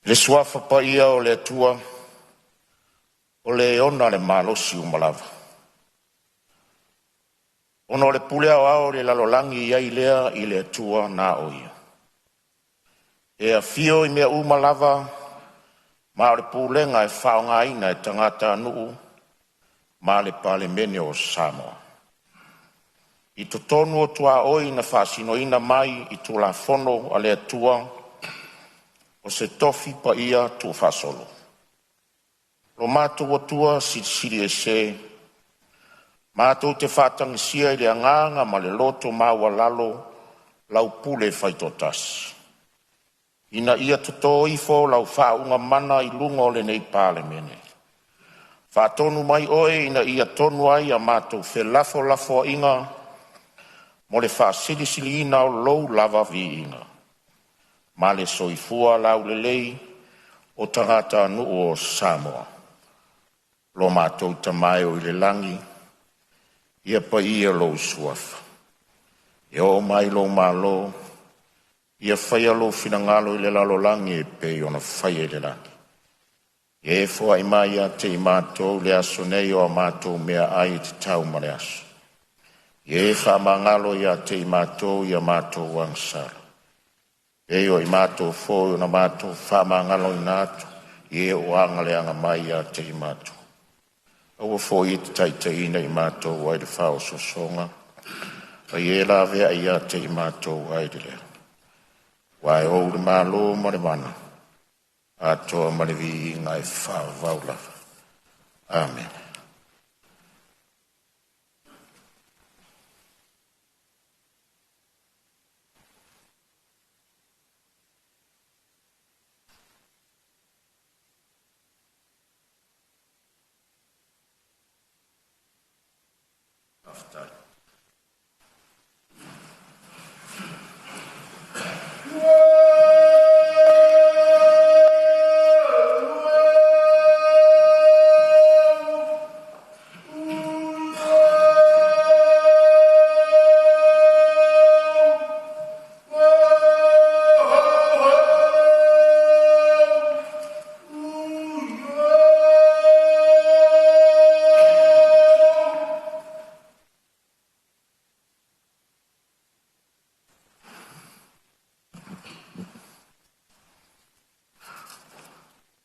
Le Suafa Paia o le Atua, o Le e ona le malosi uma lava, ona o le pule aoao i le lalolagi e i ai lea i le Atua na o Ia, e afio i mea uma lava, ma o le pulega e faaaogaina e tagatanuu ma le Palemene o Samoa. I totonu o tuaoi na faasinoina mai i Tulafono a le Atua o se tofi paia tuufaasolo. Lo matou Atua Silisili Ese, matou te faatagisia i le agaga ma le loto maualalo lau pule faitoatasi, ina ia toto ifo lau faauuga mana i luga o lenei Palemene. Faatonu mai Oe ina ia tonu ai a matou felafolafoaiga mo le faasilisiliina o Lou lava viiga ma le soifua laulelei o tagatanuu o Samoa. Lo matou Tama e i le lagi, ia paia lou Suafa, ia oo mai lou Malo, ia faia lou finagalo i le lalolagi e pei ona faia i le lagi. Ia e foai mai ia te i matou i le aso nei o a matou meaai e tatau ma le aso. Ia e faamagalo ia te i matou i a matou agasala, e pei o i matou foi na matou faamagaloina atu i e ua agaleaga mai ia te i matou. Aua foi e te taitaiina i matou ai le faaosoosoga, a ia e laveai ia te i matou ai le lea. Aua e ou le Malo ma le mana, atoa ma le viiga e faavavau lava. Amene.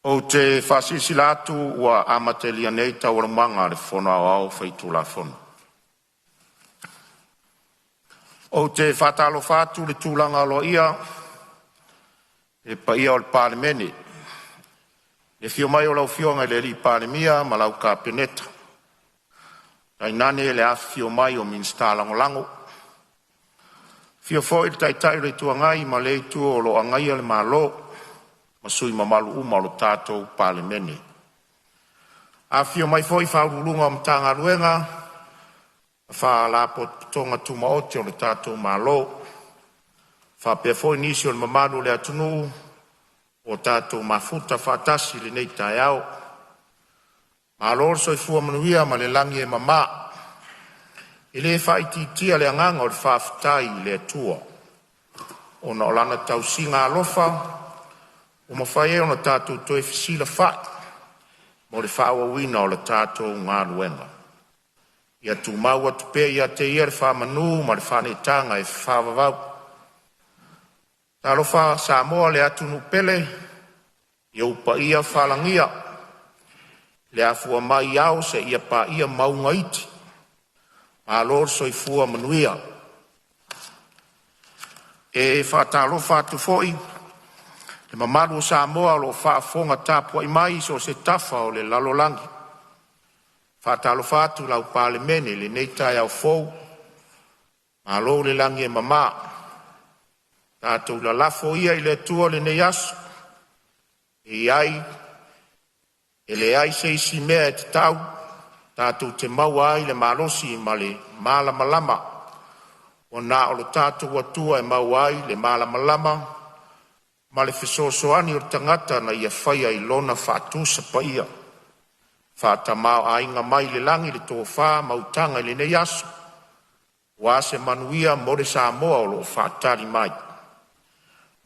Ou te faasilasila atu ua amatalia nei Taualumaga a le Fono Aoao Faitulafono. Ou te faatalofa atu i le tulaga aloaia i le paia o le Palemene, i le afio mai o lau Afioga i le Palemia ma lau Kapeneta, tainane le afifio mai o Minisita Lagolago. Afio foi le Taitai o le Itu Agai ma lea Itu o lo o agaia le Malo, ma sui usufono mamalu uma o le tatou Palemene. Afifio mai foi Ofisa Sili o Pulega o Matagaluega ma Faalapotopotoga Tumaoti a le tatou Malo, faapea foi nisi o le mamalu o le atunuu ua tatou mafuta faatasi i lenei taeao. Malo le soifua manuia ma le lagi e mama. E le faaitiitia le agaga o le faafetai i le Atua ona o Lana tausiga alofa ua mafai ai ona tatou toe fesilafai mo le faaauauina o le tatou galuega. Ia tumau atu pea ia te Ia le faamanu ma le faaneetaga e faavavau. Talofa Samoa le atunuu pele, i ou paia faalagia i le afua mai i ao seia paia mauga iti, malo le soifua manuia. E faatalofa atu foi i le mamalu o Samoa o lo o faafofoga tapuai mai i so o se tafa o le lalolagi. E faatalofa atu lau Palemene i lenei taeao fou, malo le lagi e mama. Tatou lalafo ia i le Atua lenei aso, e leai se isi mea e tatau, tatou te maua ai le malosi ma le malamalama, ua na o lo tatou Atua e maua ai le malamalama ma le fesoasoani o le tagata na Ia faia i Lona faatusa paia. Faatamaoaiga mai le lagi le tofa ma utaga i lenei aso, aua se manuia mo le Samoa o lo o faatali mai.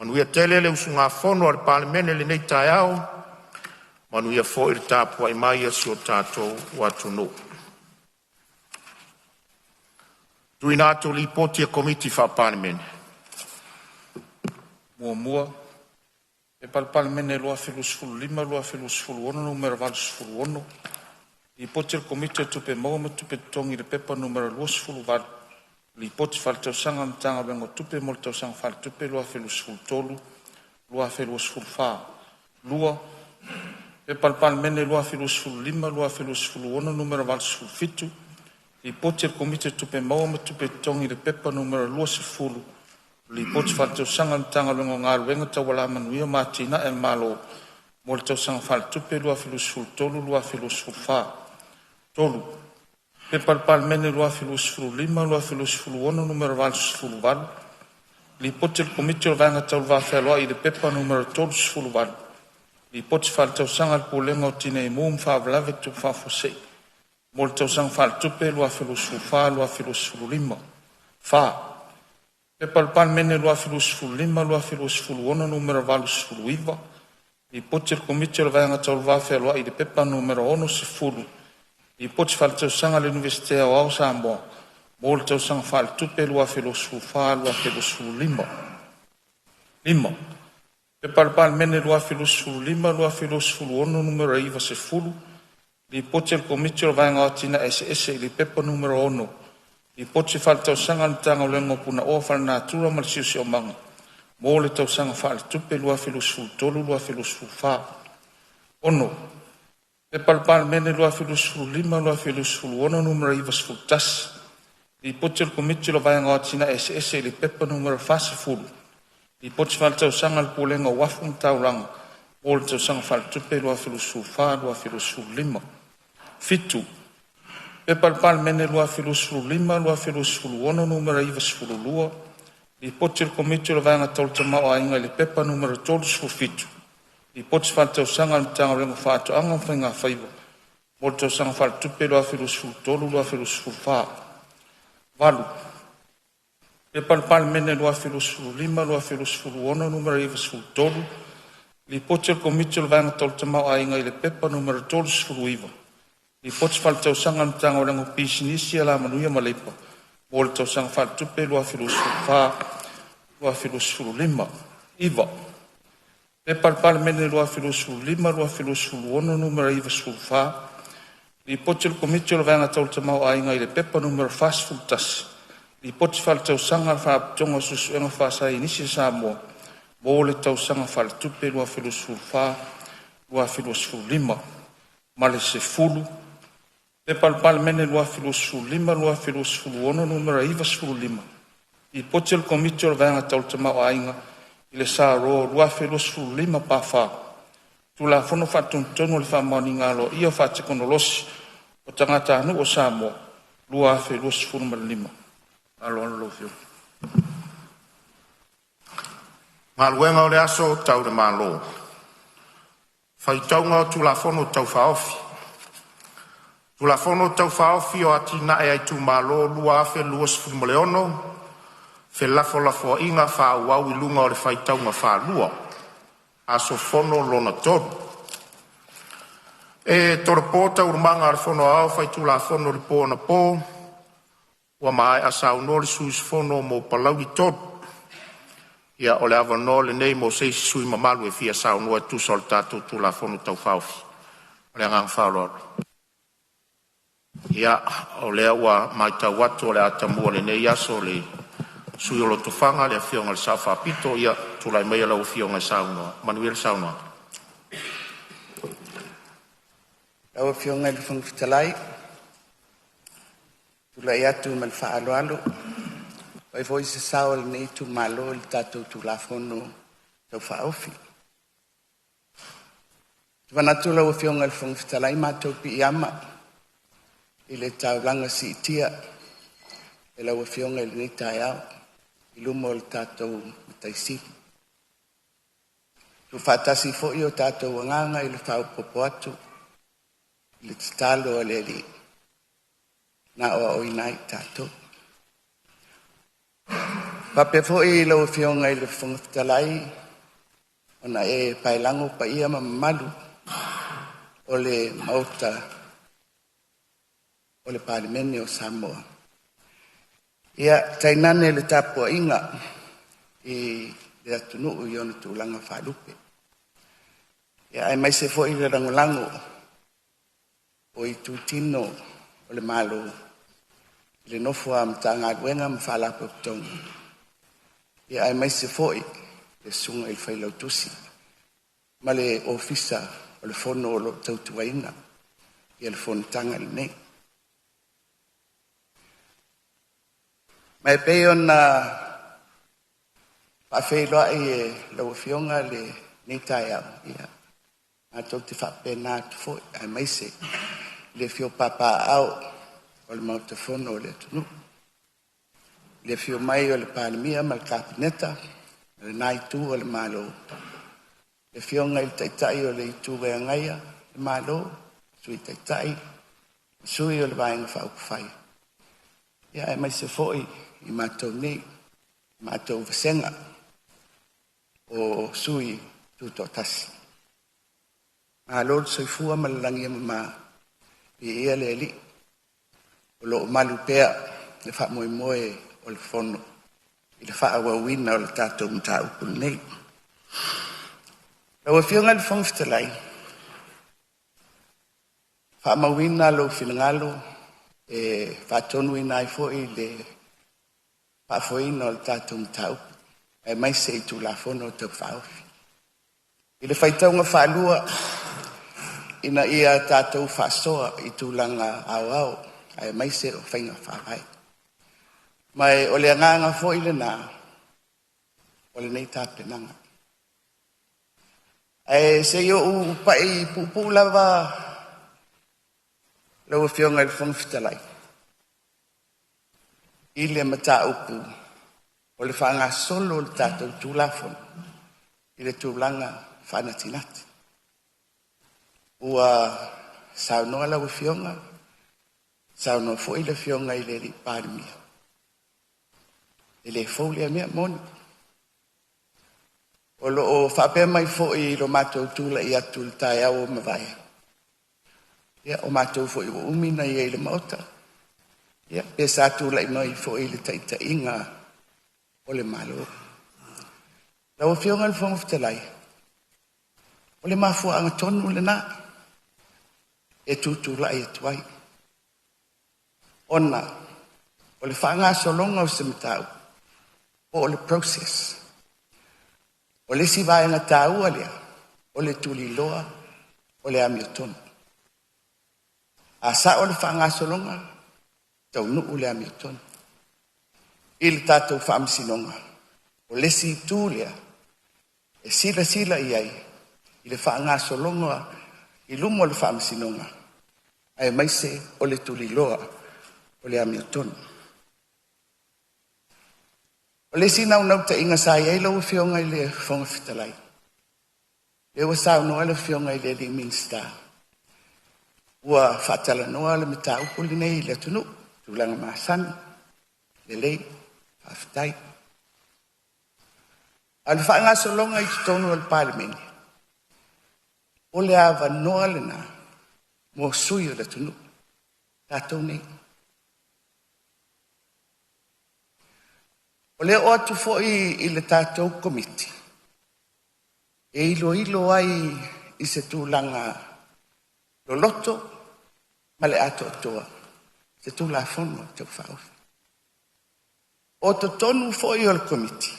Manuia tele le usugafono a le Palemene i lenei taeao, manuia foi le tapuai mai a si o tatou atunuu. Tuuina atu o Lipoti a Komiti Faa-Palemene. 1. P.P.2025/2026 Nu.86, Lipoti a le Komiti o Tupe Maua ma Tupe Totogi i le P.P.2023/2024 Nu.28, Lipoti Faaletausaga a le Matagaluega o Tupe mo le Tausaga Faaletupe 2023/2024. 2. P.P.2025/2026 Nu.87, Lipoti a le Komiti o Tupe Maua ma Tupe Totogi i le P.P.2023/2024 Nu.20, Lipoti Faaletausaga a le Matagaluega o Galuega Tau Alamanuia ma Atinae a le Malo mo le Tausaga Faaletupe 2023/2024. 3. P.P.2025/2026 Nu.88, Lipoti a le Komiti o le Vaega Tau le Va Fealoai i le P.P.2023/2024 Nu.38, Lipoti Faaletausaga a le Pulega o Tinei Mu ma Faalavelave Tutupu Faafuasei mo le Tausaga Faaletupe 2024/2025. 4. P.P.2025/2026 Nu.89, Lipoti a le Komiti o le Vaega Tau le Va Fealoai i le P.P.2023/2024 Nu.60, Lipoti Faaletausaga a le Iunivesite Aoao o Samoa mo le Tausaga Faaletupe 2024/2025. 5. P.P.2025/2026 Nu.90, Lipoti a le Komiti o le Vaega o Atinae Eseese i le P.P.2023/2024 Nu.6, Lipoti Faaletausaga a le Matagaluega o Punaoa Faalenatura ma le Siosiomaga mo le Tausaga Faaletupe 2023/2024. 6. P.P.2025/2026 Nu.91, Lipoti a le Komiti o le Vaega o Atinae Eseese i le P.P.2023/2024 Nu.40, Lipoti Faaletausaga a le Pulega o Uafu ma Taulaga mo le Tausaga Faaletupe 2024/2025. 7. P.P.2025/2026 Nu.92, Lipoti a le Komiti o le Vaega Tau le Tamaoaiga i le P.P.2023/2024 Nu.37, Lipoti Faaletausaga a le Matagaluega o Faatoaga ma Faiga Faiva mo le Tausaga Faaletupe 2023/2024. 8. P.P.2025/2026 Nu.93, Lipoti a le Komiti o le Vaega Tau le Tamaoaiga i le P.P.2023/2025 Nu.39, Lipoti Faaletausaga a le Matagaluega o Pisinisi, Alamanuia ma Leipa mo le Tausaga Faaletupe 2024/2025. 9. P.P.2025/2026 Nu.94, Lipoti a le Komiti o le Vaega Tau le Tamaoaiga i le P.P.2023/2024 Nu.41, Lipoti Faaletausaga a le Faalapotopotoga o Suesuega Faasaienisi a Samoa mo le Tausaga Faaletupe 2023/2025. 10. P.P.2025/2026 Nu.95, Lipoti a le Komiti o le Vaega Tau le Tamaoaiga i le S.R.2025/4, Tulafono Faatonutonu o le Faamaoniga Aloaia Faatekonolosi o Tagatanuu o Samoa 2025. Faaaloalo lau Afioga. Galuega Tau le Malo Faitauga o Tulafono Tau Faaofi. Tulafono Tau Faaofi o Atinae a Itumalo 2026, felafolafoaiga faaauau i luga o le faitauga faalua – Aso Fono lona 3. E tolopo Taualumaga a le Fono Aoao Faitulafono i le po anapo ua maea saunoa le sui usufono mo Palauli 3. Ia, o le avanoa lenei mo se isi sui usufono mamalu e fia saunoa e tusa o le tatou Tulafono Tau Faaofi. Ma le agaga faaaloalo. Ia, o lea ua matau atu o le a tamua i lenei aso le sui usufono o Lotofaga, le afioga i le Sao Faapito. Ia, tulai maia lau afioga e saunoa. Manuia le saunoaga. Lau Afioga i le Fofoga Fetalai, ou te tulai atu ma le faaaloalo e fai foi se sao o lenei itumalo i le tatou Tulafono Tau Faaofi. Ou te manatu lau Afioga i le Fofoga Fetalai, matou te piiama i le taulaga siitia e lau Afioga i lenei taeao i luma o le tatou Matai Sili, ua tuufaatasi foi o tatou agaga i le faaopoopo atu i le tatalo a le Alii na aoaoina ai tatou. Faapea foi lau Afioga i le Fofoga Fetalai ona e paelago paia ma mamalu o le Maota o le Palemene o Samoa, ia tainane le tapuaiga i le atunuu i ona tulaga faalupe, ia aemaise foi le lagolago o itutino o le Malo i le nofo a Matagaluega ma Faalapotopotoga, ia aemaise foi le Susuga i le Failautusi ma le Ofisa o le Fono o lo o tautuaina le fonotaga lenei. Ma e pei ona faafeiloai e lau Afioga lenei taeao, ia matou te faapena atu foi aemaise le afio papaaao o le Maota Fono o le atunuu, i le afio mai o le Palemia ma le Kapeneta ma lena itu o le Malo, le Afioga i le Taitai o le Itu e Agaia le Malo, Sui Taitai, Sui o le Vaega Faaupufai, ia aemaise foi i matou nei, matou vasega o sui tutoatasi. Malo le soifua ma le lagi e mama, viia le Alii o lo o malu pea le faamoemoe o le Fono i le faaauauina o le tatou mataupu lenei. Lau Afioga i le Fofoga Fetalai, faamauina lou finagalo e faatonuina ai foi le faafoeina o le tatou mataupu aemaise i Tulafono Tau Faaofi. I le faitauga faalua ina ia tatou faasoa i tulaga aoao aemaise o faiga faavae. Ma o le agaga foi lena o lenei tapenaga. Ae se i ou pai puupuu lava lau Afioga i le Fofoga Fetalai i le mataupu o le faagasolo o le tatou Tulafono i le tulaga faanatinati. Ua saunoa lau Afioga, saunoa foi le Afioga i le Palemia, e le fou lea mea moni. O lo o faapea mai foi i lo matou tulai atu i le taeao ua mavae, ia o matou foi ua umi ona i ai i le Maota, ia pe sa tulai mai foi i le taitaiga o le Malo. Lau Afioga i le Fofoga Fetalai, o le mafuaaga tonu lena e tutulai atu ai, ona o le faagasologa o se mataupu po o le process. O le isi vaega taua lea o le tuliloa o le amiotonu. A sao le faagasologa, taunuu le amiotonu. I le tatou Faamasinoga, o le isi itu lea e silasila i ai i le faagasologa i luma o le Faamasinoga, aemaise o le tuliloa o le amiotonu. O le isi naunautaiga sa i ai lau Afioga i le Fofoga Fetalai, lea ua saunoa le Afioga i le Minisita, ua faatalanoa le mataupu lenei i le atunuu, tulaga masani, lelei, faafetai. A o le faagasologa i totonu o le Palemene, o le avanoa lena mo sui o le atunuu, tatou nei. O le oo atu foi i le tatou Komiti e iloilo ai i se tulaga loloto ma le atoatoa se Tulafono Tau Faaofi. O totonu foi o le Komiti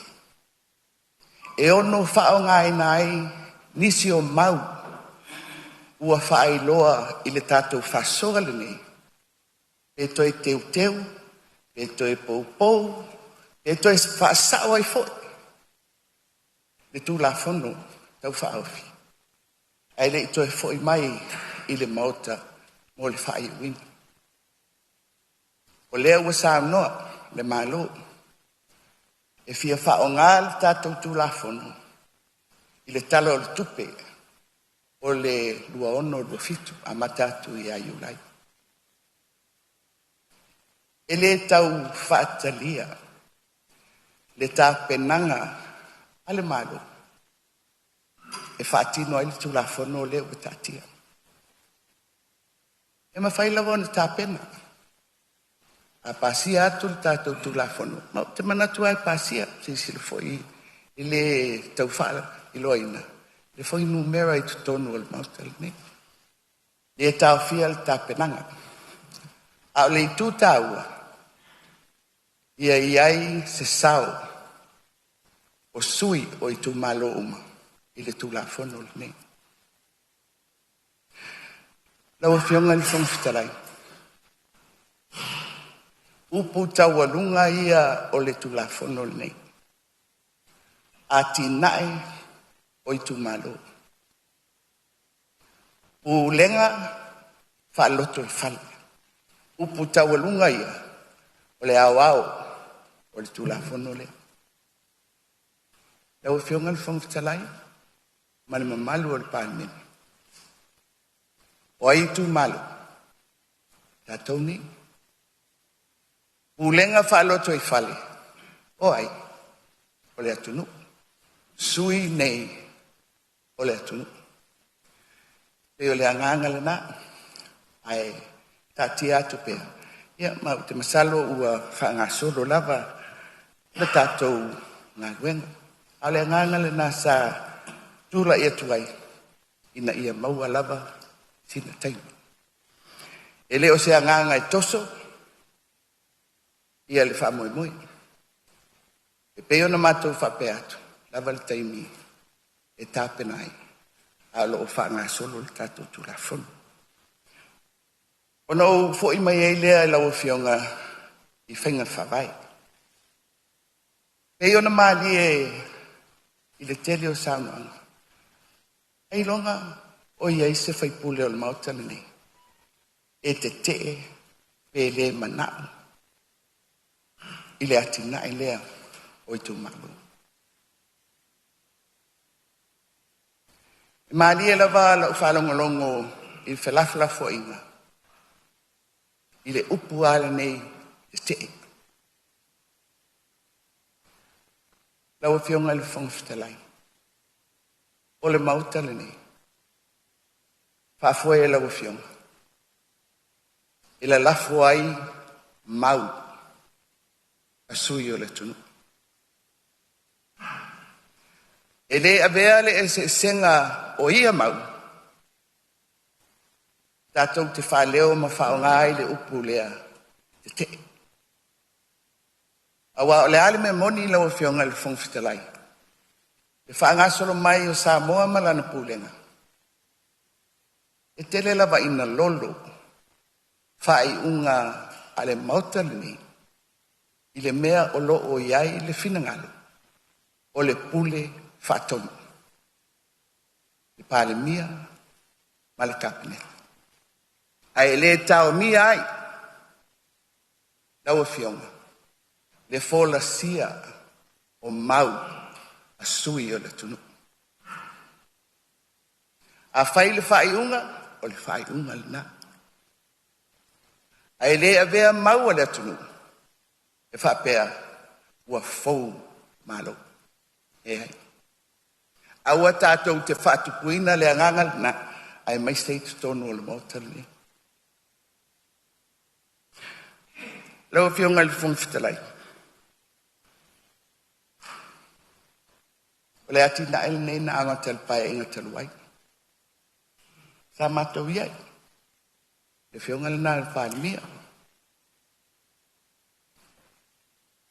e ono faaaogaina ai nisi o mau ua faailoa i le tatou faasoa lenei, pe toe teuteu, pe toe poupou, pe toe faasao ai foi le Tulafono Tau Faaofi, ae le i toe foi mai i le Maota mo le faaiuina. O lea ua saunoa le Malo e fia faaaoga le tatou Tulafono i le Tala o le Tupe o le 2026/2027 amata atu ia Iulai. E le tau faatalia le tapenaga a le Malo e faatino ai le Tulafono lea ua taatia. E mafai lava ona tapena, a pasia atu le tatou Tulafono, ma ou te manatu lava e pasia. Silasila foi e le tau faailoaina le fuainumera i totonu o le Maota lenei, e le taofia le tapenaga. A o le itu taua, ia i ai se sao o sui o itumalo uma i le Tulafono lenei. Lau Afioga i le Fofoga Fetalai, o upu taualuga ia o le Tulafono lenei, atinae o itumalo, pulega faalotoifale. Upu taualuga ia o le aoao o le Tulafono lea. Lau Afioga i le Fofoga Fetalai ma le mamalu o le Palemene, o ai itumalo? O tatou nei. Pulega faalotoifale, o ai? O le atunuu. Sui nei o le atunuu. E pei o le agaga lena, ae taatia atu pea, ia ma ou te masalo ua faagasolo lava le tatou galuega. A o le agaga lena sa tulai atu ai, ina ia maua lava sina taimi. E le o se agaga e toso ia le faamoemoe. E pei ona matou faapea atu, lava le taimi e tapena ai, a o lo o faagasolo le tatou Tulafono. Ona ou foi mai ai lea i lau Afioga i faiga faavae. E pei ona malie i le tele o saunoaga, ailoga o i ai se faipule o le Maota lenei e tetee pe le manao i le atinae lea o itumalo. E malie lava lau faalogologo i le felafolafoaiga i le upu lava lenei tetee. Lau Afioga i le Fofoga Fetalai, o le Maota lenei, faafoe e lau Afioga, e lalafo ai mau a sui o le atunuu. E le avea le eseesega o ia mau tatou te faaleo ma faaaoga ai le upu lea tetee. Aua o le a le mea moni lau Afioga i le Fofoga Fetalai, le faagasolo mai o Samoa ma lana pulega, e tele lava ina lolo faaiuga a le Maota lenei i le mea o lo o i ai le finagalo o le pule faatonu, le Palemia ma le Kapeneta. Ae le taomia ai lau Afioga le folasia o mau a sui o le atunuu. A fai le faaiuga, o le faaiuga lena. Ae le avea mau a le atunuu e faapea ua fou malo. E leai. Aua tatou te faatupuina le agaga lena, aemaise i totonu o le Maota lenei. Lau Afioga i le Fofoga Fetalai, o le atinae lenei na amata i le Paeaiga talu ai. Sa matou i ai, le afioga lena i le Palemia.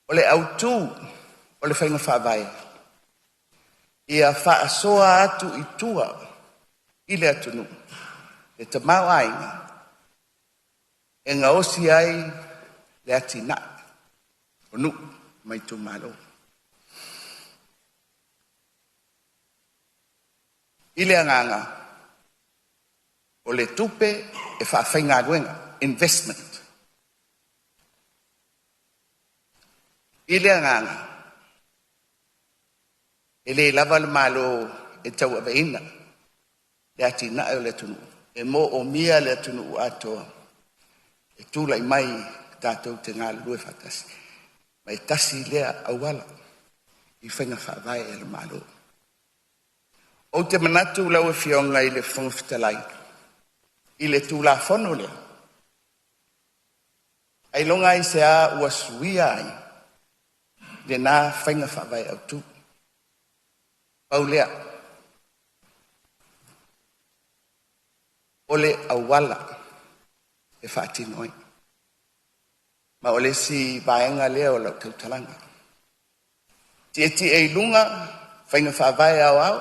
O le autu o le faiga faavae, ia faasoa atu i tua i le atunuu le tamaoaiga e gaosi ai le atinae o nuu ma itumalo. I le agaga o le tupe e faafaigaluega, investment. I le agaga e le lava le Malo e tauaveina le atinae o le atunuu, e moomia le atunuu atoa e tulai mai tatou te galulue faatasi, ma e tasi lea auala. i faiga faavae a le Malo. Ou te manatu lau Afioga i le Fofoga Fetalai i le Tulafono lea, ailoga lava ua suia ai lena faiga faavae autu. Pau lea, o le auala e faatino ai. Ma o le isi vaega lea o lau tautalaga, tietie i luga faiga faavae aoao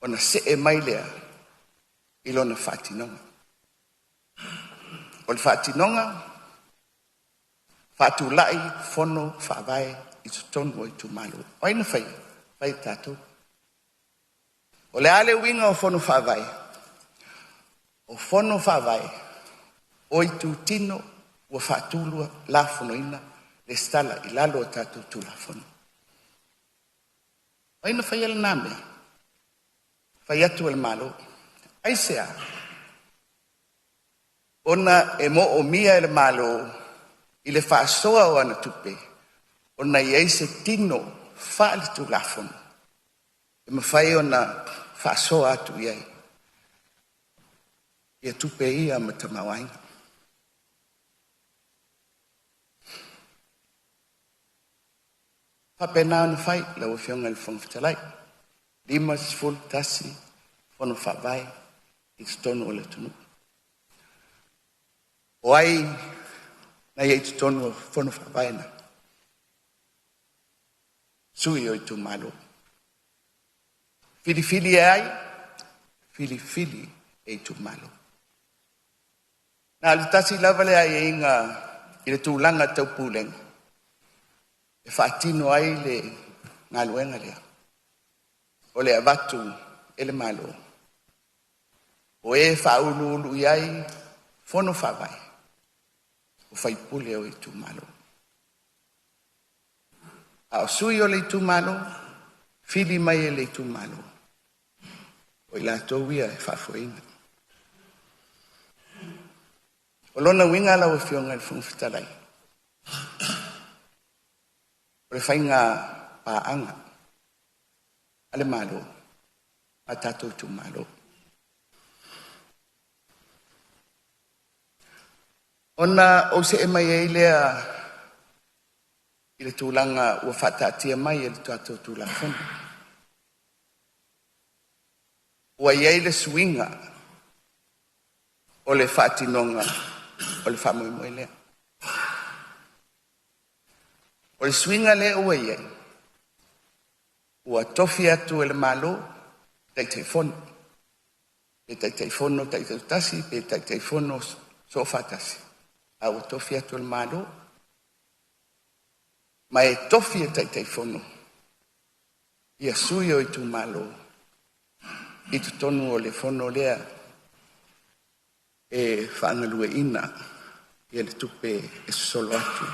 ona see mai lea i lona faatinoga. O le faatinoga, faatulai fono faavae i totonu o itumalo. O ai na faia? Fai e tatou. O le a le uiga o fono faavae? O fono faavae o itutino ua faatulafonoina le resitala i lalo o tatou Tulafono. O ai na faia lena mea? Fai atu e le Malo. Aisea? Ona e moomia e le Malo i le faasoa o ana tupe ona e i ai se tino faaletulafono e mafai ona faasoa atu i ai ia tupe ia ma tamaoaiga. E faapena ona fai lau Afioga i le Fofoga Fetalai, 51 fono faavae i totonu o le atunuu. O ai na i ai i totonu o fono faavae na? Sui o itumalo. Filifili e ai? Filifili e itumalo. Na o le tasi lava le aiaiga i le tulaga tau pulega e faatino ai le galuega lea, o le avatu e le Malo o e faauluulu i ai fono faavae o faipule o itumalo. A o sui o le itumalo, fili mai e le itumalo, o i latou ia e faafoeina. O lona uiga lau Afioga i le Fofoga Fetalai, o le faiga paaga a le Malo ma tatou itumalo. Ona ou see mai ai lea i le tulaga ua faataatia mai e le tatou Tulafono. Ua i ai le suiga o le faatinoga o le faamoemoe lea. O le suiga lea ua i ai, ua tofi atu e le Malo Taitaifono, pe Taitaifono taitoatasi pe Taitaifono soofaatasi, a ua tofi atu e le Malo, ma e tofi e Taitaifono ia sui o itumalo i totonu o le fono lea e faagalueaiina ia le tupe e sosolo atu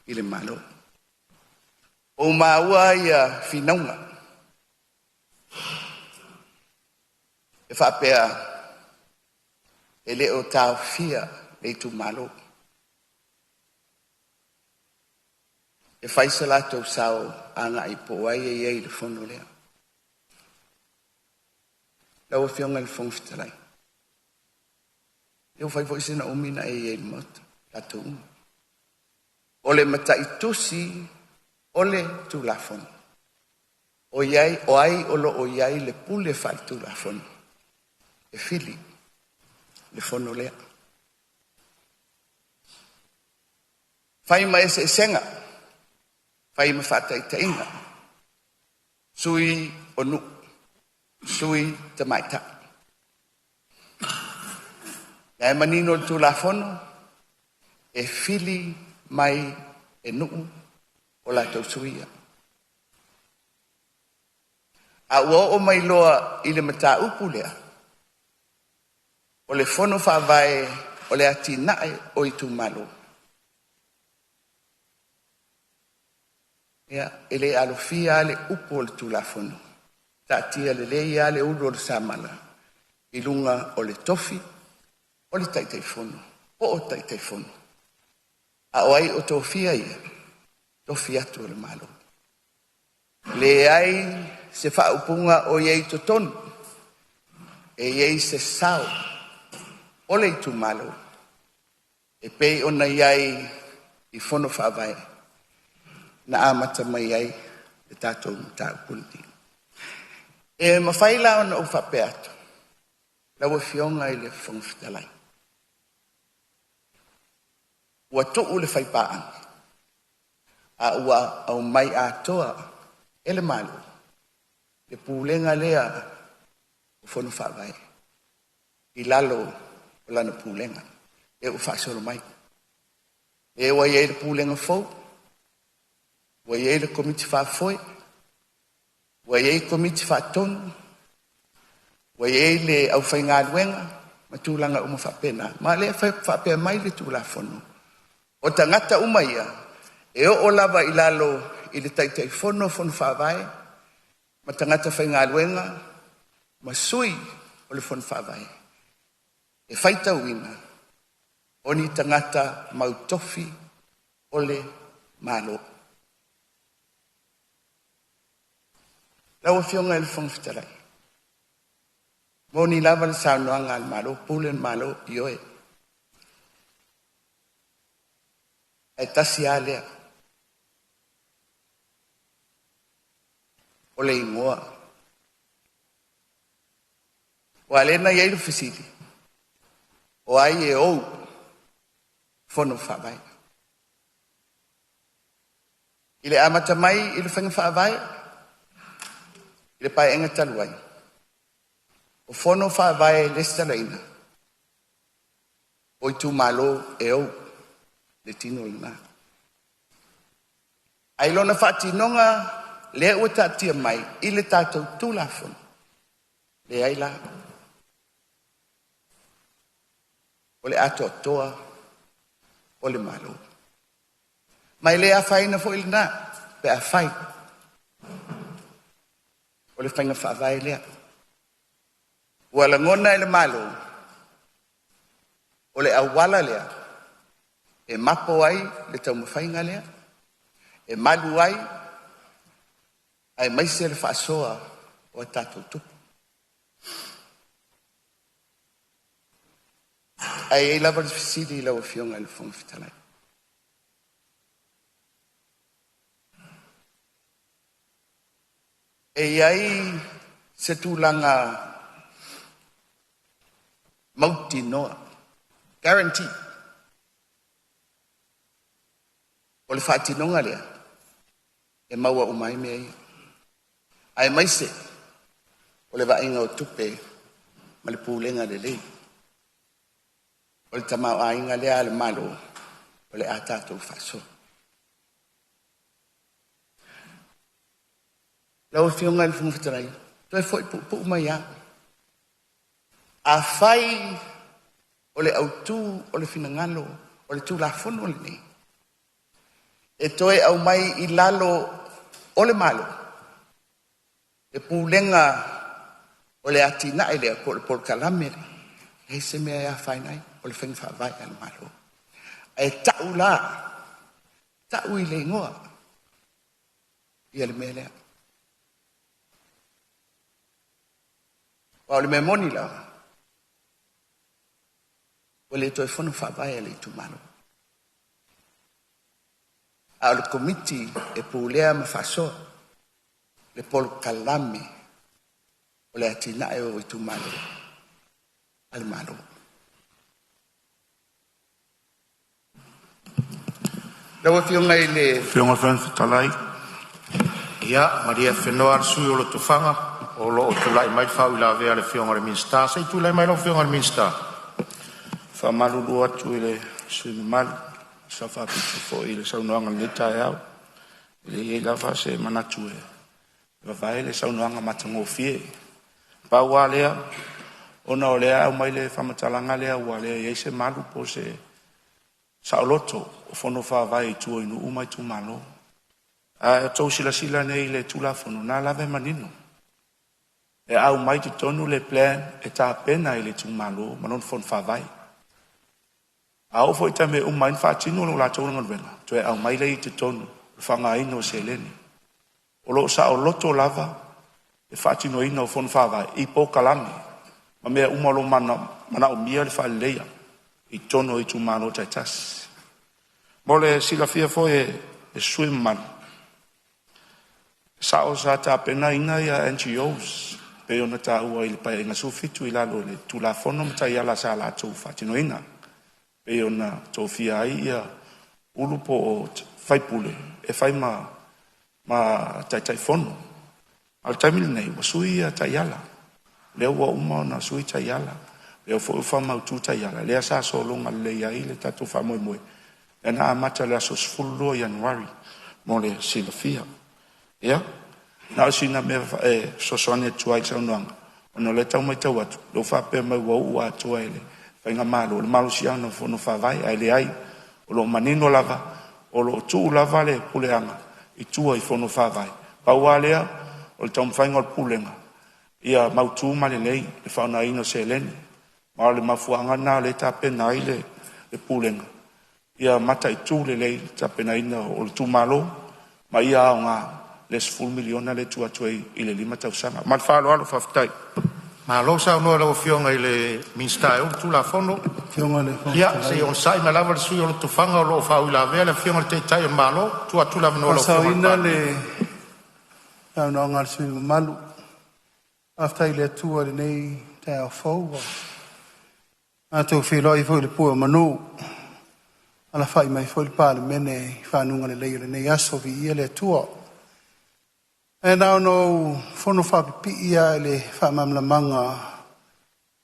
i le Malo. Ua maua ia finauga e faapea e le o taofia le itumalo e fai so latou sao agai po o ai e i ai i le fono lea. Lau Afioga i le Fofoga Fetalai, e ua fai foi sina umi na e i ai i le Maota, tatou uma. O le mataitusi o le Tulafono, o i ai o ai o lo o i ai le pule faale-Tulafono e fili le fono lea. Fai ma eseesega, fai ma faataitaiga, sui o nuu, sui tamaitai. La e manino le Tulafono, e fili mai e nuu o latou sui ia. A ua oo mai loa i le mataupu lea, o le fono faavae o le atinae o itumalo, ia, e le alofia lava le upu o le Tulafono, taatia lelei lava le ulu o le samala i luga o le tofi o le Taitaifono po o Taitaifono. A o ai o tofia ia? Tofi atu e le Malo. Leai se faaupuga o i ai i totonu e i ai se sao o le itumalo e pei ona i ai i Fono Faavae na amata mai ai le tatou mataupu lenei. E mafai la ona ou faapea atu lau Afioga i le Fofoga Fetalai, ua tuu le faipaaga a ua aumai atoa e le Malo le pulega lea o Fono Faavae i lalo o lana pulega lea ua faasolo mai. Lea ua i ai le Pulega fou, ua i ai le Komiti Faafoe, ua i ai Komiti Faatonu, ua i ai le aufaigaluega ma tulaga uma faapena. Ma o lea e faapea mai le Tulafono, o tagata uma ia e oo lava i lalo i le Taitaifono o Fono Faavae ma tagata faigaluega ma sui o le Fono Faavae, e faitauina o ni tagata mautofi o le Malo. Lau Afioga i le Fofoga Fetalai, moni lava le saunoaga a le Malo, pule le Malo, ioe, ae tasi a lea o le igoa. Aua o lea na i ai le fesili, o ai e ou Fono Faavae? I le amata mai i le faiga faavae i le Paeaiga talu ai, o Fono Faavae lesitalaina o itumalo e ou le tino lena. Ae i lona faatinoga lea ua taatia mai i le tatou Tulafono, leai la, o le atoatoa o le Malo. Ma e le afaina foi lena pe afai o le faiga faavae lea. Ua lagona e le Malo o le auala lea e mapo ai le taumafaiga lea, e malu ai aemaise le faasoa o a tatou tupe. Ae i ai lava le fesili i lau Afioga i le Fofoga Fetalai, e i ai se tulaga mautinoa, guarantee, o le faatinoga lea e maua uma ai mea ia, aemaise o le vaaiga o tupe ma le pulega lelei o le tamaoaiga lea a le Malo o le a tatou faasoa. Lau Afioga i le Fofoga Fetalai, toe foi puupuu mai lava. Afai o le autu o le finagalo o le Tulafono lenei e toe aumai i lalo o le Malo le pulega o le atinae lea po o le polokalame lea, e leai se mea e afaina ai, o le faiga faavae a le Malo. Ae tau la, tau i le igoa ia le mea lea. Aua o le mea moni lava, ua le toe fono faavae a le itumalo, a o le komiti e pulea ma faasoa le polokalame o le atinae o itumalo a le Malo. Lau Afioga i le Afioga i le Fofoga Fetalai. Ia malie afenoa le sui usufono o Lotofaga o lo o tulai mai le faauilavea a le Afioga i le Minisita. Se i tulai mai lau Afioga i le Minisita. Faamalulu atu i le sui usufono mamalu, e sao faapito foi i le saunoaga i lenei taeao. E leai lava se manatu e vavae le saunoaga matagofie. Pau lava lea, ona o lea e aumai le faamatalaga lea ua leai ai se malu po o se saoloto o fono faavae i tua i nuu ma itumalo. A outou silasila nei i le Tulafono, o lena lava e manino, e aumai i totonu le plan e tapena e le itumalo ma lona fono faavae. A oo foi i le taimi e uma ai ona faatino le latou galuega, toe aumai lea i totonu o le faaaogaina o seleni. O lo o saoloto lava le faatinoina o Fono Faavae i polokalame ma mea uma o lo o manaomia le faaleleia i totonu o itumalo taitasi. Mo le silafia foi e le sui usufono mamalu, e sao sa tapenaina ia NGOs e pei ona taua i le Paeaiga XVII i lalo o le Tulafono ma taiala sa latou faatinoina, e pei ona tofia ai ia Ulu po o faipule e fai ma Taitaifono. A o le taimi lenei ua sui ia taiala, lea ua uma ona sui taiala, lea foi ua faamautu taiala, lea sa sologa lelei ai le tatou faamoemoe, lea na amata i le aso 12 o Ianuari mo le silafia. Ia, na o sina mea e fesoasoani atu ai i le saunoaga, ona o lea e tau matau atu, o lea ua faapea mai ua uu atoa e le Faigamalo le malosiaga o Fono Faavae, ae leai, o lo o manino lava, o lo o tuu lava le puleaga i tua i Fono Faavae. Pau lava lea o le taumafaiga o le Pulega ia mautu ma lelei le faaaogaina o seleni. Ma o le mafuaaga lena o lea e tapena ai le Pulega ia mataitu lelei le tapenaina o itumalo ma ia aoga le $10 miliona lea e tuu atu ai i le 5 tausaga. Ma le faaaloalo faafetai. Malo saunoa i lau Afioga i le Minisita e ou le Tulafono. Afioga i le Fofoga Ia, se i Fetalai. onosai mai lava le sui usufono o Lotofaga o lo o faauilavea le Afioga i le Taitai o le Malo. Tuu atu le avanoa i lau Afioga i le Faasaoina Palemia. le saunoaga a le sui usufono mamalu. Faafetai i le Atua i lenei taeao fou ua matou feiloai ai foi i le pue o manu, alafai mai foi le Palemene i fanuga lelei o lenei aso. Viia le Atua. Ae na ona ou fono faapipii lava i le faamalamalamaga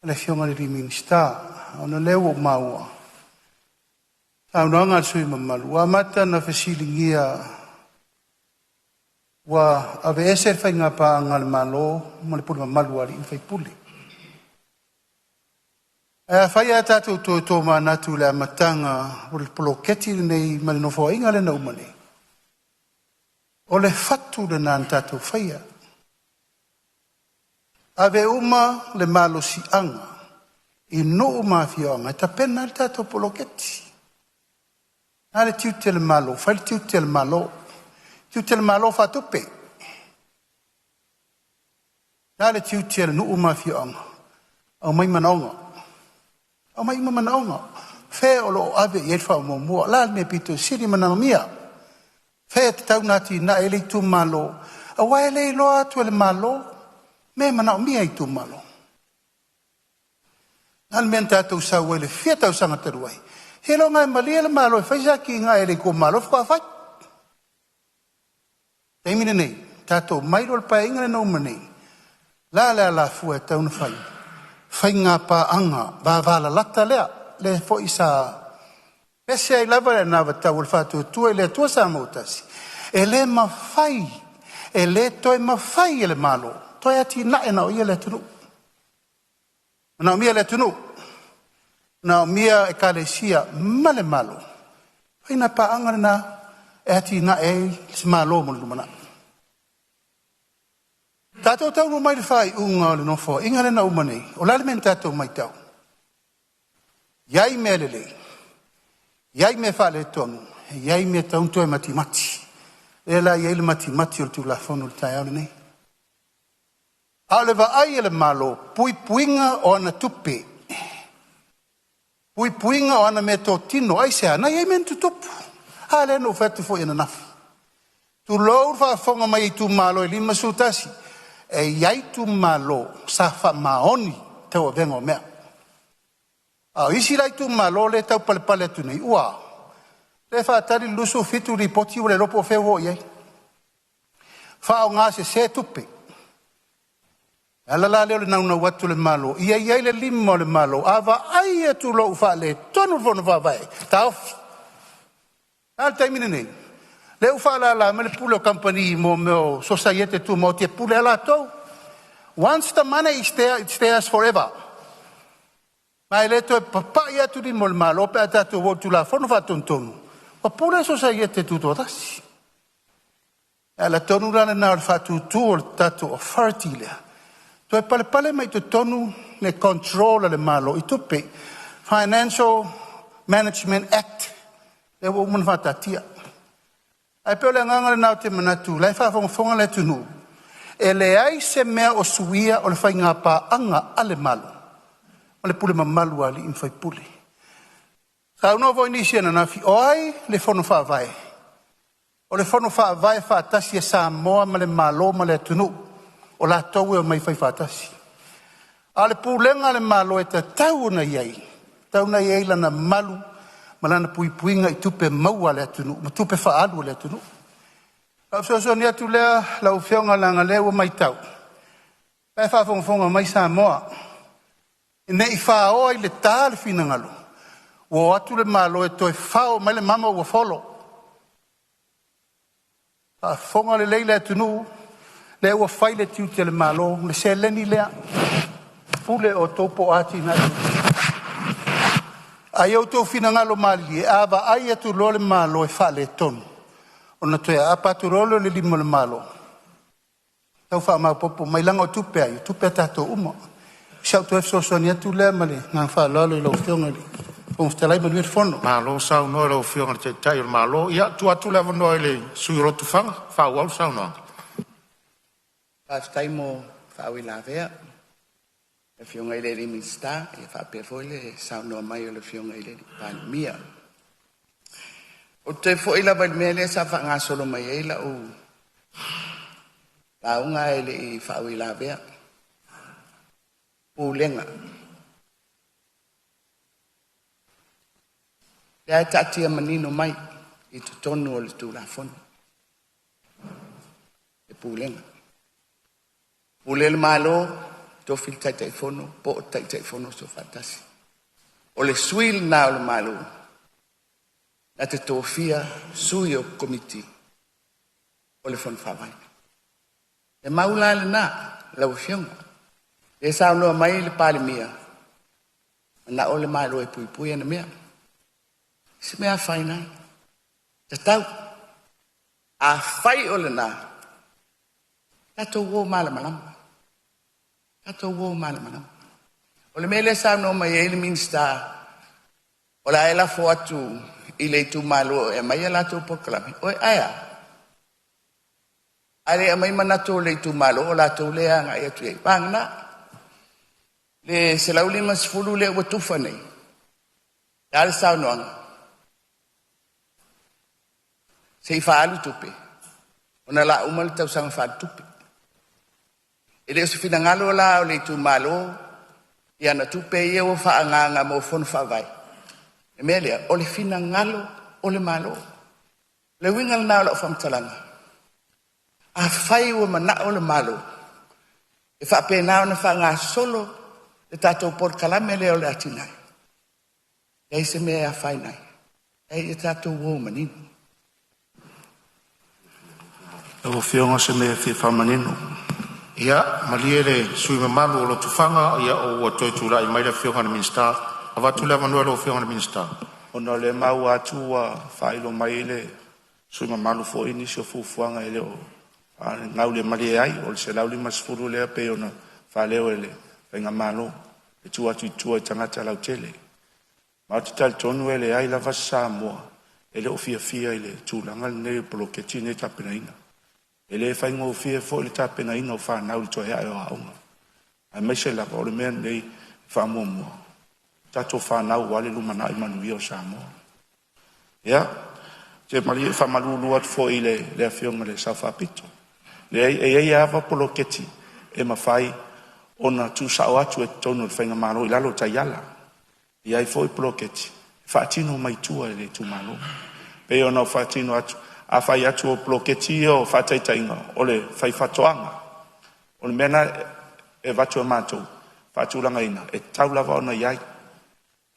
a le Afioga i le Minisita, ona o lea ua ou maua saunoaga a le sui usufono mamalu, ua amata ona fesiligia ua aveese le faiga paaga a le Malo ma le pulega mamalu a alii ma faipule. Ae afai ae tatou toe tomanatu i le amataga o le poloketi lenei ma le nofoaiga lea na uma nei, o le fatu lena na tatou faia. Ave uma le malosiaga i nuu ma afioaga e tapena ai le tatou poloketi. A le tiute o le Malo, fai le tiute o le Malo, tiute o le Malo faatupe. A le tiute o le nuu ma afioaga, aumai manaoga, aumai uma manaoga. Fea o lo o ave i ai le faamuamua? O le a le mea pito sili manaomia? Fea e tatau ona atinae ai le itumalo? Aua e le iloa atu e le Malo mea e manaomia e itumalo. A le mea na tatou sau ai i le fia tausaga talu ai, seiloga e malie le Malo e fai se atinae a le itumalo faatoa fai. Taimi lenei, tatou mai loa i le Paeaiga lea na uma nei, la le alafua e tatau ona fai, faiga paaga vavalalata lea, lea foi sa pese ai lava le anavatau a le Faatuatua i le Atua Samoa ua Tasi, e le mafai, e le toe mafai e le Malo toe atinae na o ia le atunuu. Manaomia e le atunuu, manaomia Ekalesia ma le Malo, faiga paaga lena e atinae ai se Malo mo le lumanai. Tatou taunuu mai i le faaiuga o le Nofoaiga lea na uma nei, o le a le mea na tatou matau? I ai mea lelei, i ai mea faaletonu, e i ai mea e tatau ona toe matimati. Lea la e i ai le matimati o le Tulafono i le taeao lenei. A o le vaai a le Malo, puipuiga o ana tupe, puipuiga o ana meatotino. Aisea? Na i ai mea na tutupu. A lea na ou fai atu foi ananafi, tulou le faafofoga mai a itumalo e 51, e i ai itumalo sa faamaoni i tauavega o mea. A o isi la itumalo lea e tau palepale atu nei, ua a? Lea e faatali le 27 lipoti ua le iloa po o fea ua oo i ai. Faaaoga sese tupe. O le ala la lea o le naunau atu o le Malo, ia i ai le lima o le Malo, a vaai atu loa ua faaletonu le Fono Faavae, taofi. A le taimi lenei? Lea ua faalala mai le pule o kamupani mo mea o sosaiete tumaoti e pule lava latou. Once the money is there, it's theirs forever. Ma e le toe papai atu lima o le Malo pe a tatou o i le Tulafono Faatonutonu, ua pule sosaiete tutoatasi. E ala tonu la lena o le faatutu o le tatou authority lea, toe palepale mai totonu le control a le Malo i tupe. Financial Management Act, lea ua uma ona faataatia. Ae pei o le agaga lena ou te manatu o la e faafogafoga le atunuu, e leai se mea o suia o le faigapaaga a le Malo ma le pule mamalu a alii ma faipule. Saunoa foi nisi ananafi, o ai le Fono Faavae? O le Fono Faavae faatasi a Samoa ma le Malo ma le atunuu, o latou e omai e faifaatasi. A o le pulega a le Malo e tatau ona i ai, e tatau ona i ai lana malu ma lana puipuiga i tupe maua a le atunuu ma tupe faaalu a le atunuu. O lau fesoasoani atu lea lau Afioga leaga o lea ua matau, o la e faafogafoga mai Samoa, ne i faoa i le ta le finagalo, ua o atu le Malo e toe fao mai le mama ua folo. Faafofoga lelei le atunuu, lea ua fai le tiute o le Malo, le seleni lea, pule outou po o a atinae. A ia outou finagalo malilie, a vaai atu loa le Malo e faaletonu, ona toe aapa atu loa lea o le lima o le Malo, tau faamaopoopo mai, leaga o tupe a ai? O tupe a tatou uma. O si au toe fesoasoani atu lea ma le agaga faaaloalo i lau Afioga i le Fofoga Fetalai. Manuia le fono. Malo saunoa i lau Afioga i le Taitai o le Malo. Ia, tuu atu le avanoa i le sui usufono o Lotofaga e faaauau le saunoaga. Faafetai mo faauilavea le Afioga i le Minisita faapea foi le saunoa mai o le Afioga i le Palemia. Ou te toe foi lava i le mea lea sa faagasolo mai ai lau lauga ae le i faauilavea, pulega. Lea e taatia manino mai i totonu o le Tulafono le pulega. Pule le Malo, tofi le Taitaifono po o Taitaifono Soofaatasi. O le sui lena o le Malo na te tofia sui o Komiti o le Fono Faavae. E mau la lena lau Afioga, lea e saunoa mai le Palemia, manao le Malo e puipui ana mea. Se mea afaina ai, tatau. Afai o lena, tatou o malamalama, tatou o malamalama. O le mea lea e saunoa mai ai le Minisita, o le a e lafo atu i le itumalo e aumai a latou polokalame. Oi, ae a? A le aumai manatu o le itumalo o latou lea e agai atu i ai. Vagana le 150 lea ua tufa nei, le a le saunoaga? Se i faaalu tupe ona o le a uma le tausaga faaletupe. E le o se finagalo la o le itumalo i ana tupe ia ua faaagaaga mo fono faavae. O le mea lea, o le finagalo o le Malo. O le uiga lena o lau faamatalaga, afai ua manao le Malo e faapena ona faagasolo le tatou polokalame lea o le atinae, e leai se mea e afaina ai, a ia tatou o manino. Lau Afioga o se mea e fia faamanino. Ia, malie le sui usufono mamalu o Lotofaga, ia ua toe tulai mai le Afioga i le Minisita. Avatu le avanoa i lau Afioga i le Minisita. Ona o lea e maua atu ua faailo mai e le sui usufono mamalu foi nisi o fuafuaga e le o gaulemalie ai. O le 150 lea pei ona faaleo e le Faigamalo e tuu atu i tua i tagata lautele. Ma ou te talitonu e leai lava se Samoa e le o fiafia i le tulaga lenei o le poloketi lenei e tapenaina. E le faigofie foi le tapenaina o fanau i le toe ae o aoga, aemaise lava o le mea lenei e faamuamua tatou fanau aua le lumanai manuia o Samoa. Ia, ou te faamalulu atu foi i le Afioga i le Sao Faapito, leai e i ai lava poloketi e mafai ona tuusao atu i totonu o le faigamalo i lalo o taiala. E i ai foi poloketi e faatino mai tua i le itumalo. Pei ona ou faatino atu, a fai atu o poloketi ia o faataitaiga o le faifaatoaga, o le mea lena e avatu e matou faatulagaina e tatau lava ona i ai.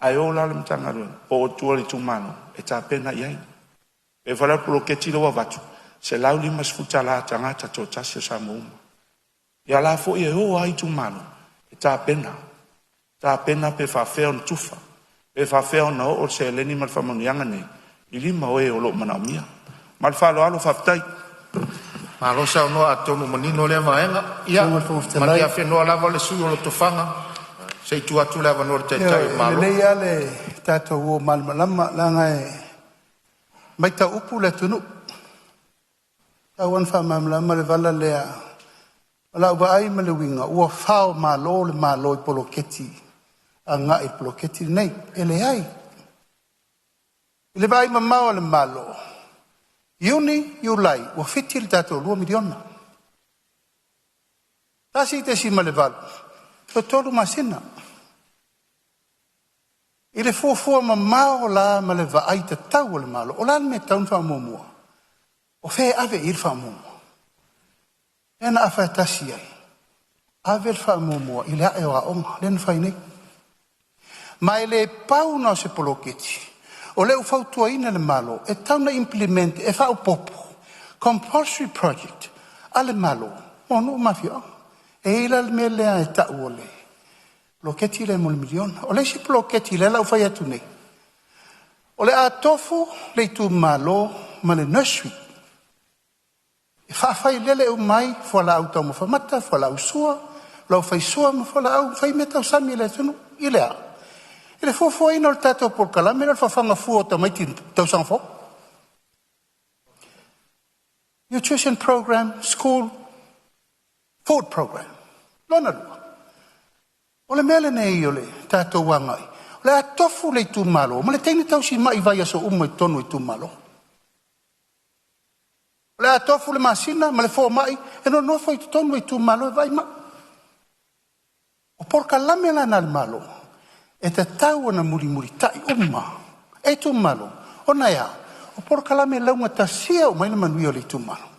Ae o la le Matagaluega po o tua i le itumalo e tapena i ai. E pei foi la o le poloketi lea ua avatu, $150 a tagata toatasi o Samoa uma. Ia la foi e o lava itumalo e tapena, tapena pe faafefea ona tufa, pe faafefea ona oo le seleni ma le faamanuiaga nei i lima o e o lo o manaomia. Ma le faaaloalo faafetai. Malo saunoa, atonu ua manino lea vaega. Ia, Lau Afioga i le Fofoga Fetalai, malie lava le sui usufono o Lotofaga se i tuu atu le avanoa i le Taitai o le ioe, e Malo. lelei lava le tatou o malamalama leaga e matau upu le atunuu. Tau lava ina faamalamalama le vala lea. O lau vaai ma le uiga, ua fao malo le Malo i poloketi agai i le poloketi lenei. E leai. I le vaai mamao a le Malo, Iuni, Iulai ua fiti le tatou $2 miliona, 1.8 toe 3 masina. I le fuafua mamao la ma le vaai tatau a le Malo, o le a le mea e tatau ona faamuamua? O fea e ave i ai le faamuamua? Lea na afa tasi ai, ave le faamuamua i le ae o aoga lea na fai nei. Ma e le pau na o se poloketi, o lea ua fautuaina le Malo e tatau ona implement e faaopoopo compulsory project a le Malo mo nuu ma afioaga. E i ai la le mea lea e tau o le poloketi lea mo le miliona. O le isi poloketi lea la ua fai atu nei, o le a tofu le itumalo ma le nursery e faafailele uma ai fualaau taumafa mata, fualaau sua, fualaau faisua ma fualaau faimeatausami a le atunuu. I le a? I le fuafuaina o le tatou polokalame lea o le fafaga fua o tamaiti i le tausaga fou. Nutrition program, school food program. Lona lua, o le mea lenei o le tatou agai, o le a tofu le itumalo ma le teine tausimai i vaiaso uma i totonu o itumalo. O le a tofu le masina ma le fomai e nonofo i totonu o itumalo e vaai mai. O polokalame la na a le Malo e tatau ona mulimulitai uma e itumalo, ona e a? O polokalame e laugatasia uma ai le manuia o le itumalo.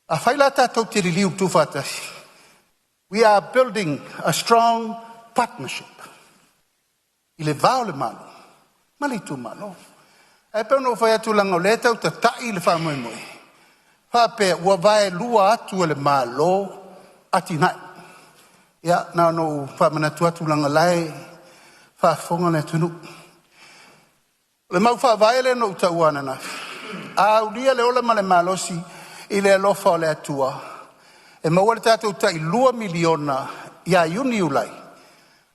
Afai la tatou te liliu tuufaatasi, we are building a strong partnership i le va o le Malo ma le itumalo. Ae pei ona ou fai atu leaga o lea e tau tatai le faamoemoe, faapea ua vaelua atu e le Malo atinae. Ia na ona ou faamanatu atu leaga o la e faafofoga le atunuu. O le mau faavae lea na ou taua ananafi, a aulia le ola ma le malosi i le alofa o le Atua e maua le tatou tai $2 miliona ia Iuni, Iulai,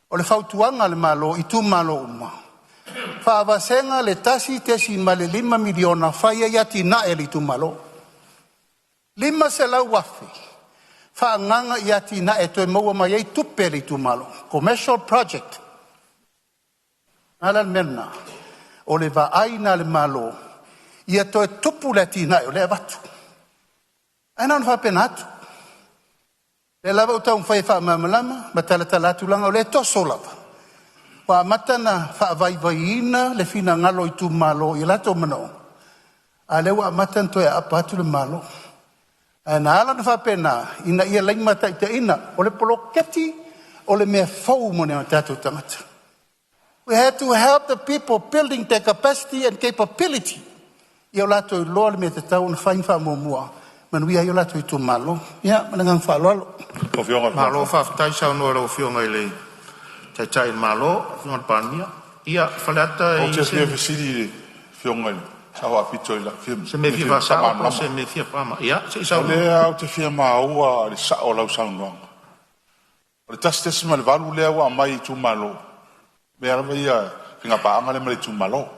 o le fautuaga a le Malo i itumalo uma, faavasega le $1.5 miliona fai ai atinae a le itumalo. $500,000 faaagaaga i atinae e toe maua mai ai tupe a le itumalo, commercial project. O le a la le mea lena? O le vaai lena a le Malo ia toe tupu le atinae o lea e avatu. Ae na ona faapena atu. O lea lava ua taumafai e faamalamalama ma talatala atu leaga o lea e toso lava, ua amata ona faavaivaiina le finagalo o itumalo i latou manaoga, a o lea ua amata ona toe aapa atu le Malo. Ae na ala ona faapena, ina ia limataitaiina. O le poloketi o le mea fou mo nai o tatou tagata. We had to help the people building their capacity and capability. Ia o latou iloa le mea e tatau ona fai ma faamuamua, manuia ai o latou itumalo. Ia, ma le agaga faaaloalo. Malo faafetai saunoa i lau Afioga i le Taitai o le Malo, Afioga i le Palemia. Ia, Faleata Ou e te fia fesili i le Afioga i le Sao Faapito i lau fia se mea fia faasao po o se faamalamalama. mea fia faama. Ia, se i O saunoa. lea ou te fia maua le sao o lau saunoaga. O le 1.8 lea ua aumai i itumalo, mea lava ia faiga paaga lea ma le itumalo.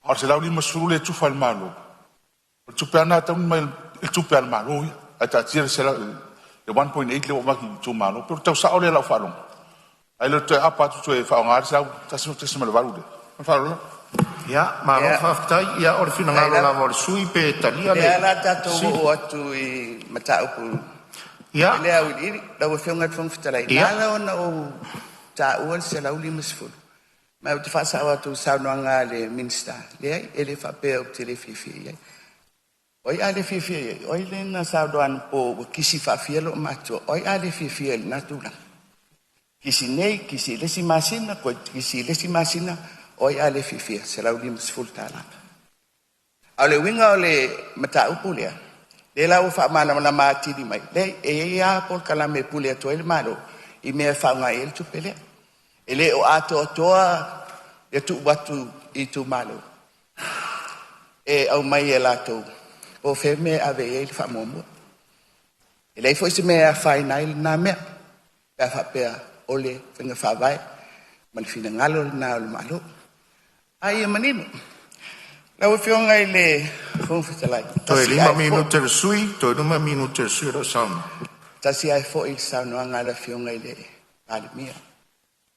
A o le 150 lea e tufa e le Malo, o le tupe lava lena e tatau ona aumai i le tupe a le Malo ia, ae taatia le 1.8 lea ua avatu i itumalo. Pe o le tau sao lea i lau faalogo, ae le o toe aapa atu toe faaaoga le 1.8 lea. Ma le faaaloalo. Ia, malo Ia, faafetai. Ia, o le faafetai finagalo lava. lava o le sui usufono pe talia O lea le la tatou fesili. oo atu i mataupu Ia, i le auiliili. Lau Afioga i le Fofoga Fetalai, na ia, ala ona ou taua le 150, ma ou te faasao atu i le saunoaga a le Minisita, leai, e le faapea ou te le fiafia i ai. O ai a le fiafia i ai? O ai lea na saunoa anapo ua kisi faafia loomatua? O ai a le fiafia i lena tulaga? Kisi nei, kisi i le isi masina, toe kisi i le isi masina, o ai a le fiafia? $150. A o le uiga o le mataupu lea, lea la ua faamalamalama atili mai, leai, e i ai lava polokalame e pule atu ai le Malo i mea e faaaoga i ai le tupe lea. E le o atoatoa le tuu atu i itumalo e aumai e latou po o fea le mea e ave i ai le faamuamua. E leai foi se mea e afaina ai lena mea, pe a faapea o le faiga faavae ma le finagalo lena o le Malo. A ia manino, lau Afioga i le Fofoga Fetalai, Toe tasi 5 ae foi, minute le sui, toe 5 minute le sui o lo o saunoa. Tasi ae foi le saunoaga a le Afioga i le Palemia,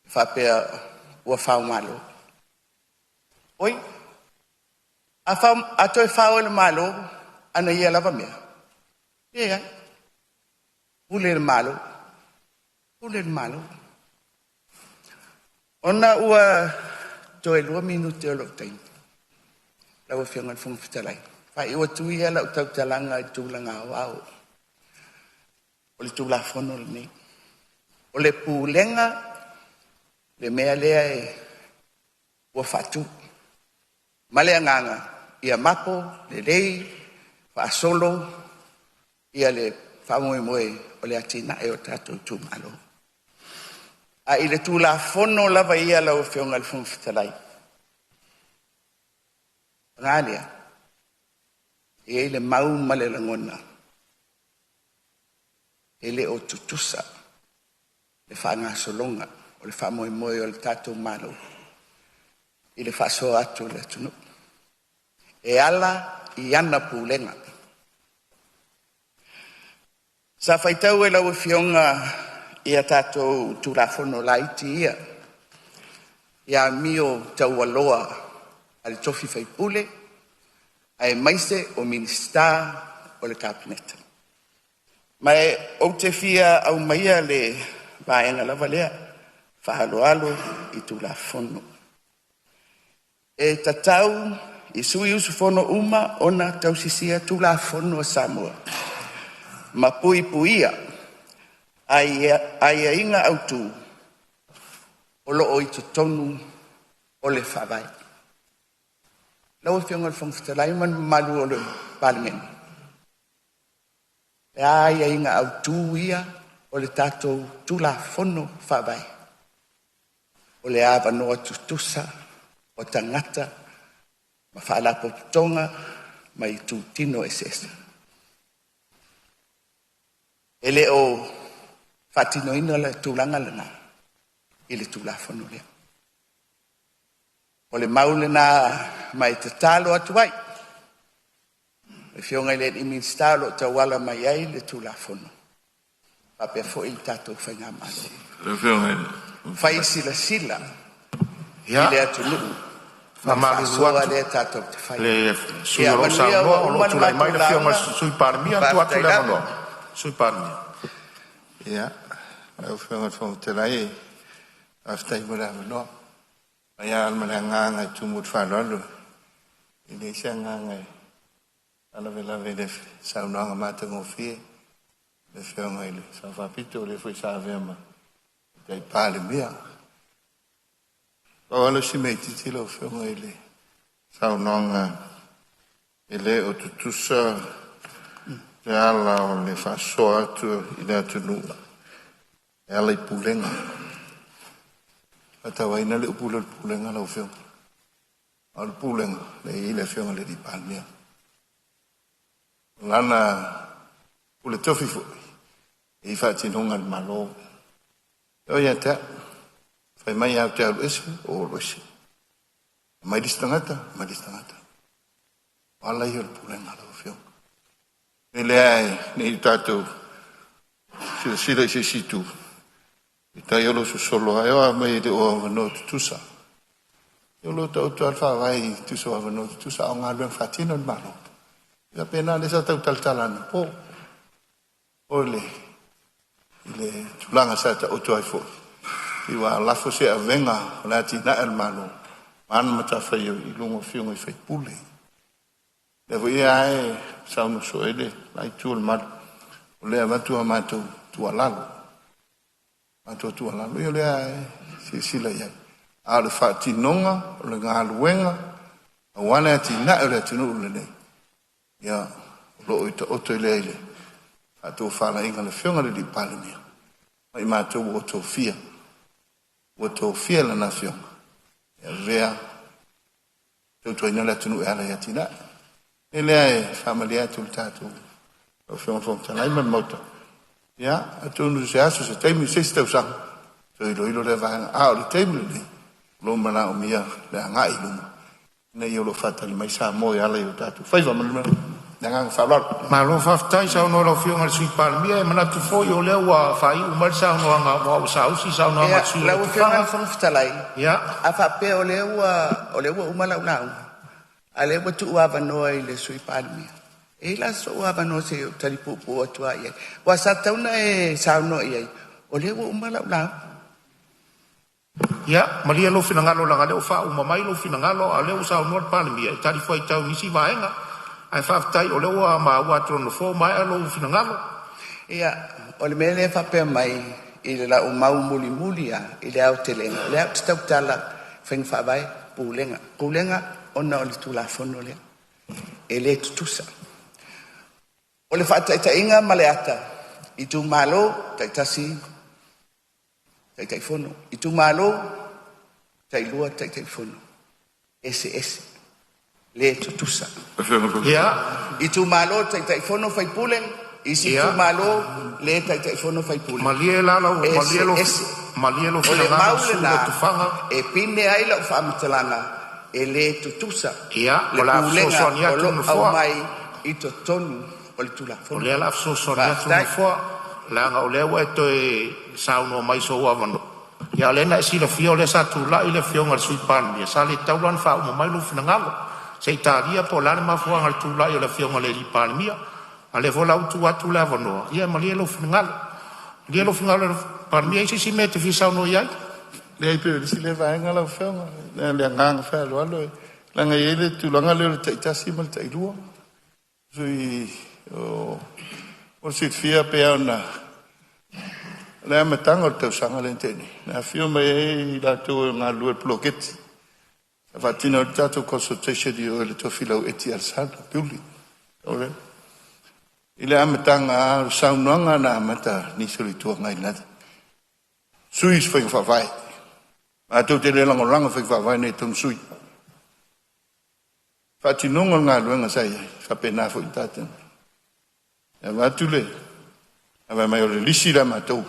e faapea ua faomalo. Oi, a, fao, a toe fao e le Malo ana ia lava mea, e leai, pule le Malo, pule le Malo. Ona ua toe 2 minute o lou taimi, lau Afioga i le Fofoga Fetalai, faaiu atu ia lau tautalaga i tulaga aoao o le Tulafono lenei. O le pulega le mea lea e ua faatu ma le agaga ia mapo lelei faasolo ia le faamoemoe o le atinae o tatou itumalo. A i le Tulafono lava ia lau Afioga i le Fofoga Fetalai, paga lea, e i ai le mau ma le lagona, e le o tutusa le faagasologa o le faamoemoe o le tatou Malo i le faasoa atu i le atunuu e ala i ana pulega. Sa faitau e lau Afioga i a tatou Tulafono laiti ia i amio taualoa a le tofi faipule aemaise o Minisita o le Kapeneta. Ma ou te fia aumaia le vaega lava lea faaaloalo i Tulafono. E tatau i sui usufono uma ona tausisia Tulafono a Samoa ma puipuia aiaiga autu o lo o i totonu o le Faavae. Lau Afioga i le Fofoga Fetalai ma le mamalu o le Palemene, e a aiaiga autu ia o le tatou Tulafono Faavae? O le avanoa tutusa o tagata ma faalapotopotoga ma itutino eseese. E le o faatinoina le tulaga lena i le Tulafono lea. O le mau lena ma e tatalo atu ai le Afioga i le Minisita o lo o tauala mai ai le Tulafono faapea foi le tatou faigamalo. Fai silasila i le atunuu ma le Faamalulu faasoa atu lea tatou te fai. le sui Ia o lo o manuia saunoa ua o lo o uma le tulai mai matou le Afioga i lauga. le Sui Palemia. Tuu atu Faafetai le lava. avanoa, Sui Palemia. Ia, lau Afioga i le Fofoga Fetalai, faafetai mo le avanoa. Mai lava ma le agaga e tumu i le faaaloalo, e leai se agaga e faalavelave i le saunoaga matagofie le Afioga i le Sao Faapito, o le foi sa avea ma Tamaitai Palemia. Pau lava lea o si mea itiiti lau Afioga i le saunoaga, e le o tutusa le ala o le faasoa atu i le atunuu e ala i pulega. Faatauaina le upu lea o le pulega lau Afioga. A o le pulega, lea e i ai le Afioga i le Palemia. O lana pule tofi foi, e i faatinoga a le Malo. E o ia te au, fai mai au te alu ese, o alu ese. Mai le isi tagata, mai le isi tagata. O ala ia o le pulega lau Afioga. E lea nei tatou silasila i se isi itu, i tai o lo sosolo ai o a mai le o avanoa tutusa. E o lo taoto al faavae i tusa o avanoa tutusa a o galuega faatino le Malo. Ia pena le sa tau talatala ana po o le i le tulaga sa taoto ai foi. I ua lafo se avega o le atinae o le Malo ma ana matafaioi i luga o afioga i sui usufono. Lea foi e saunoa soo ai le la itu o le malu, o lea e avatu a matou tuualalo. Matou tuualalo, ia lea e silasila i ai. A o le faatinoga o le galuega aua le atinae o le atunuu lenei, ia, o lo o i taoto i lea i le faatofalaiga a le Afioga i le Palemia, ma i matou ua tofia. Ua tofia lana afioga e avea tautuaina le atunuu e ala i atinae. E lea e faamalie atu le tatou lau Afioga i le Fofoga Fetalai ma le Maota, ia, atonu se aso, se taimi, se isi tausaga, toe iloilo lea vaega. A o le taimi lenei, o lo o manaomia le agai i luma Ina ia o lo o faatali mai Samoa e ala i o tatou faiva ma le agaga faaaloalo. Malo faafetai saunoa lau Afioga i le Sui Palemia. E manatu foi o lea ua faaiu mai le saunoaga aua ua saausi saunoaga a le sui usufono o Lau Afioga i Lotofaga. Le Fofoga Fetalai, a faapea o lea ua uma lau lauga, a o lea ua tuu avanoa i le Sui Palemia, e i ai la sou avanoa se i ou tali puupuu atu lava i ai? Aua sa tatau ona e saunoa i ai, o lea ua uma lau lauga. Ia, malie lou finagalo leaga o lea ua faauma mai lou finagalo, a o lea ua saunoa le Palemia e talifuaitau i nisi vaega. Ae faafetai o lea ua maua atu e le Nofoa ua maea lou finagalo. Ia, o le mea lea e faapea mai i lau mau mulimuli lava i le aotelega, o lea ou te tautala i faiga faavae, pulega, pulega ona o le Tulafono lea, e le tutusa. O le faataitaiga ma le ata, itumalo taitasi, Taitaifono, itumalo tailua, Taitaifono, eseese, le tutusa. Itumalo Taitaifono, sui usufono, isi itumalo le Taitaifono, sui usufono. Malie la lau E malie eseese. Malie lou O le finagalo mau le sui usufono o lena Lotofaga. E pine ai lau faamatalaga, e le tutusa Ia, le o le a pulega fesoasoani o atu lo le o Nofoa. aumai i totonu o le O Tulafono. lea o le a fesoasoani atu le Faafetai. Nofoa, leaga o lea ua e toe saunoa mai i sou avanoa. A o lea na e silafia o lea sa tulai le Afioga i le Sui Palemia, sa le tatau la ona faauma mai lou finagalo. Se i talia po o le a le mafuaaga o le tulai o le Afioga i le Palemia. A o lea foi la ua tuu atu le avanoa, ia malie lou finagalo. Malie lou finagalo le Palemia, e i ai se isi mea e te fia saunoa i ai? Leai, pei o le isi lea vaega lau Afioga. Ma le agaga faaaloalo, leaga e i ai le tulaga lea o le taitasi ma le tailua. Sui o mo le silafia pei lava ona o le amataga o le tausaga lea na tea nei, na afio mai ai i latou e galulue i le poloketi sa faatino ai le tatou consultation i o i le Tofilau Eti Alesana Duley. I le amataga lava o le saunoaga na amata a nisi o le Itu Agai i sui o faiga faavae, matou te le lagolago i faiga faavae nei e tatau ona sui. Faatinoga o le galuega sa i ai, e faapena foi i tatou. E avatu le fai mai o le lisi lea a matou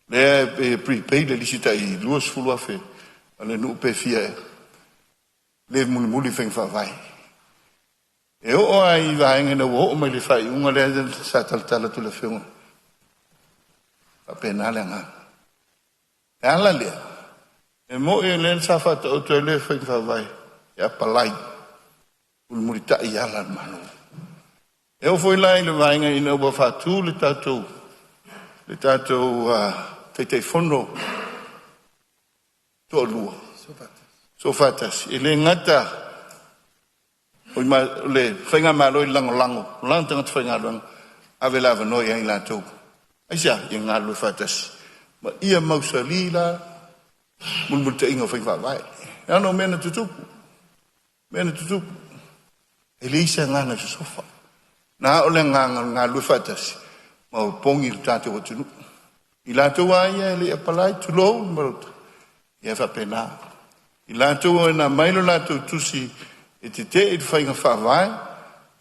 lea e prepay le lisi tai $20,000 a le nuu pe fia ea, le mulimuli i faiga faavae. E oo lava i vaega ina ua oo mai i le faaiuga lea sa talatala atu e le Afioga, faapena le agaga. E ala lea, e moni o lea sa faataoto ai le faiga faavae e apalai, mulimulitai i ala a le Malo. E oo foi la i le vaega ina ua faatu le tatou Taitaifono toalua soofaatasi, e le gata o le Faigamalo i le lagolago o lana tagata faigaluega, ave le avanoa ia i latou. Aisea? Ia galulue faatasi ma ia mausali la mulimulitaiga o faiga faavae. Leaga o mea na tutupu, mea na tutupu, e leai se agaga e sosofa. Na o le agaga o le galulue faatasi ma opogi le tatou atunuu. I latou lava ia e le i apalai, tulou le Maota, ia e faapena. I latou na aumai le latou tusi e tetee i le faiga faavae,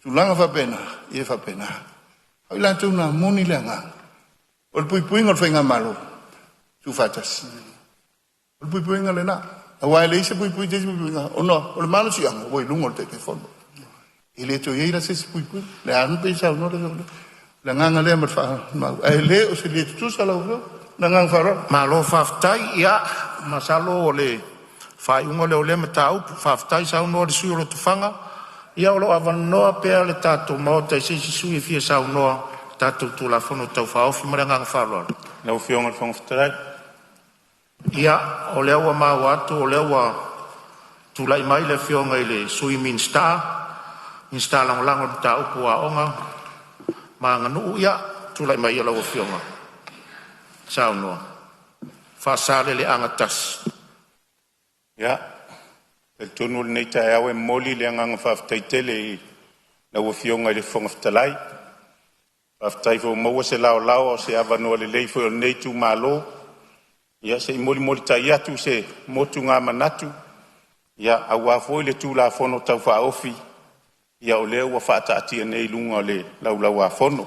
tulaga faapena, ia e faapena. O i latou na moni le agaga, o le puipuiga o le faigamalo, tuufaatasi. O le puipuiga lena. Aua e leai se puipuiga, se isi puipuiga, ona o le malosiaga ua i luga o le Taitaifono. E le toe i ai la se isi puipuiga. Le a pei saunoa le le agaga lea ma le faaaloalo, ae le o se le tutusa lau Afioga. Ma le agaga faaaloalo. Malo faafetai. Ia, masalo o le faaiuga lea o lea mataupu. Faafetai saunoa i le sui usufono o Lotofaga. Ia o lo o avanoa pea le tatou Maota i se isi sui usufono e fia saunoa i le tatou Tulafono Tau Faaofi. Ma le agaga faaaloalo. Lau Afioga i le Fofoga Fetalai. Ia, o lea ua maua atu o lea ua tulai mai le Afioga i le Sui Minisita, Minisita Lagolago i le mataupu o Aoga ma Aganuu. Ia, tulai maia lau Afioga e saunoa. Faasaleleaga 1. Ia, e talitonu o lenei taeao e momoli le agaga faafetai tele i lau Afioga i le Fofoga Fetalai. Faafetai foi ua maua se laolao o se avanoa lelei foi o lenei itumalo, ia se i molimolitai atu se motugamanatu, ia aua foi le Tulafono Tau Faaofi ia o lea ua faataatia nei i luga o le Laulau-a-Fono.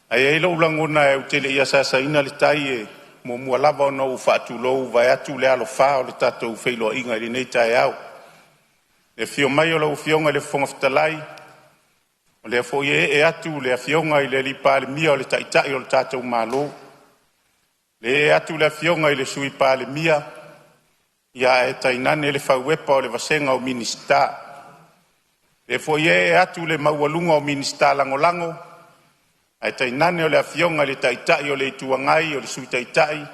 Ae i ai lou lagona ou te le i asaasaina le tai, e muamua lava ona ou faatulou vaeatu le alafa o le tatou feiloaiga i lenei taeao. Le afio mai o lau Afioga i le Fofoga Fetalai, o lea foi e ee atu le Afioga i le Palemia o le Taitai o le tatou Malo, le ee atu le Afioga i le Sui Palemia, ae tainane le fauepa o le vasega o Minisita. O lea foi e ee atu le maualuga o Minisita Lagolago, ae tainane o le Afioga i le Taitai o le Itu Agai, o le Sui Taitai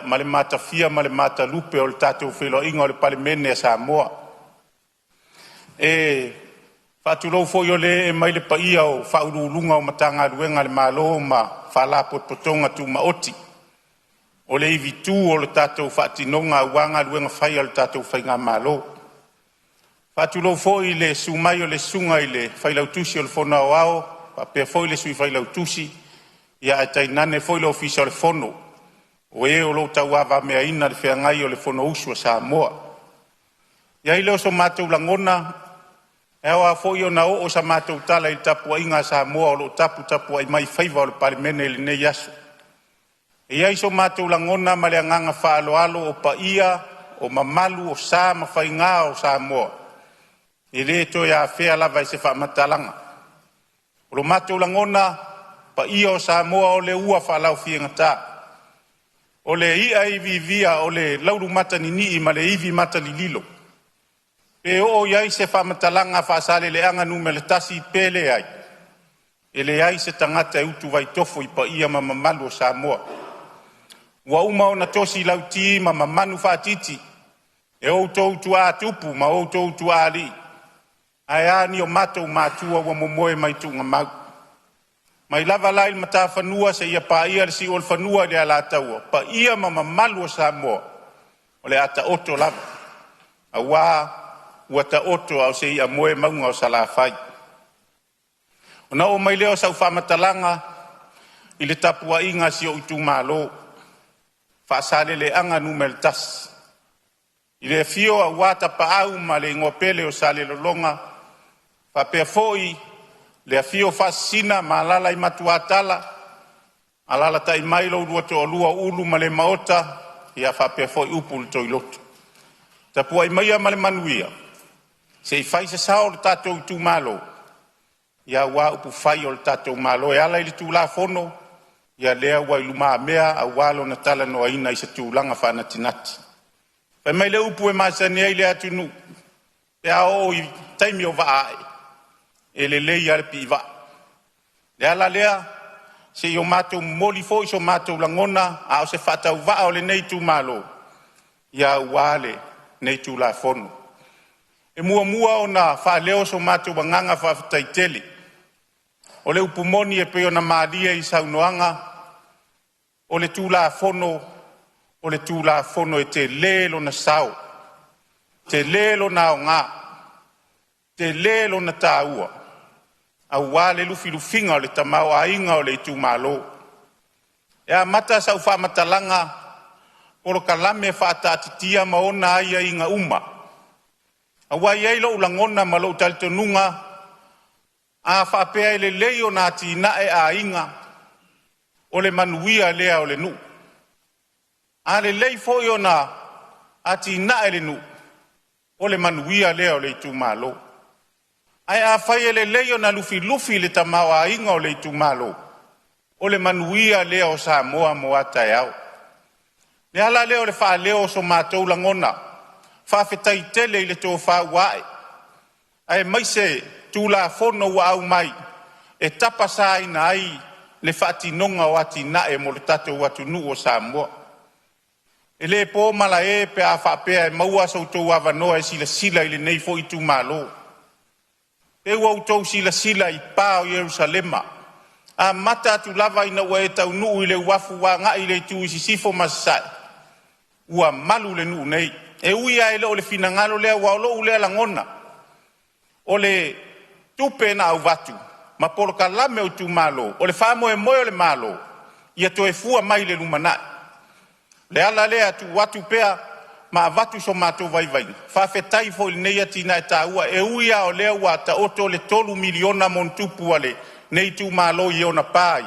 ma le matafia ma le matalupe o le tatou feiloaiga o le Palemene a Samoa. E faatulou foi o lea ee mai le paia o Ofisa Sili o Pulega o Matagaluega a le Malo ma Faalapotopotoga Tumaoti, o le ivitu o le tatou faatinoga aua galuega fai a le tatou faigamalo. E faatulou foi i le susu mai o le Susuga i le Failautusi o le Fono Aoao faapea foi le Sui Failautusi, ae tainane foi le Ofisa o le Fono, o e o lo o tauavameaina le feagai o le Fonousu a Samoa. E i ai lea o so matou lagona, e ao lava foi ona oo sa matou tala i le tapuaiga a Samoa o lo o taputapuai mai faiva o le Palemene i lenei aso. E i ai so matou lagona ma le agaga faaaloalo, o paia, o mamalu, o sa ma faiga o Samoa, e le toe afea lava e se faamatalaga. O lo matou lagona, paia o Samoa o le ua faalaofiegata, o le i'a e iviivia o le laulu mataninii ma le ivi matalililo. Pe oo i ai se faamatalaga a Faasaleleaga 1 pe leai, e leai se tagata e utuvai tofo i paia ma mamalu o Samoa. Ua uma ona tosi lauti ma mamanu faatiti e outou tuaa tupu ma outou tuaa alii, ae a ni o matou matua ua momoe mai tuugamau. Mai lava la i le matafanua seia paia le siuolefanua i le Alataua, paia ma mamalu o Samoa o le a taoto lava, aua ua taoto a o se i'amoe mauga o Salafai. Ona oo mai lea o sau faamatalaga i le tapuaiga a si ou itumalo, Faasaleleaga 1, i le afio aua Tapaau ma le igoa pele o Salelologa, faapea foi le afio o Faasisina ma alaala i Matuatala, alaalatai mai lo oulua toalua o Ulu ma Lemaota, faapea foi upu i le Toiloto. Tapuai maia ma le manuia se i fai se sao o le tatou itumalo aua upufai o le tatou Malo e ala i le Tulafono lea ua i lumamea aua lona talanoaina i se tulaga faanatinati. Fai mai le upu e masani ai le atunuu, pe a oo i taimi o vaa ae, e lelei lava le piivaa. O le ala lea, se i o matou momoli foi so matou lagona a o se faatauvaa o lenei itumalo aua lenei Tulafono. E muamua ona faaleo so matou agaga faafetai tele. O le upu moni e pei ona malie i saunoaga, o le Tulafono o le Tulafono e tele lona sao, tele lona aoga, tele lona taua aua le lufilufiina o le tamaoaiga o le itumalo. E amata sau faamatalaga, polokalame faataatitia ma ona aiaiga uma, aua e i ai lou lagona ma lou talitonuga, a faapea e lelei ona atinae aiga, o le manuia lea o le nuu. A lelei foi ona atinae le nuu, o le manuia lea o le itumalo. Ae afai e lelei ona lufilufi le tamaoaiga o le itumalo, o le manuia lea o Samoa mo a taeao. O le ala lea o le faaleo o so matou lagona, faafetai tele i le tofa ua ae, aemaise Tulafono ua aumai e tapasaina ai le faatinoga o atinae mo le tatou atunuu o Samoa. E le po malae pe a faapea e maua so outou avanoa e silasila i lenei foi itumalo. Pe ua outou silasila i pa o Yerusalema, amata atu lava ina ua e taunuu i le uafu agai le itu i sisifo ma sasae, ua malu le nuu nei. E ui lava e le o le finagalo lea, aua o lou lea lagona, o le tupe na avatu ma polokalame o itumalo, o le faamoemoe o le Malo ia toe fua mai i le lumanai. O le ala lea e tuu atu pea ma avatu so matou vaivaiga, faafetai foi i lenei atinae taua. E ui lava o lea ua taoto le $3 miliona ma ono tupu a lenei itumalo i ona pa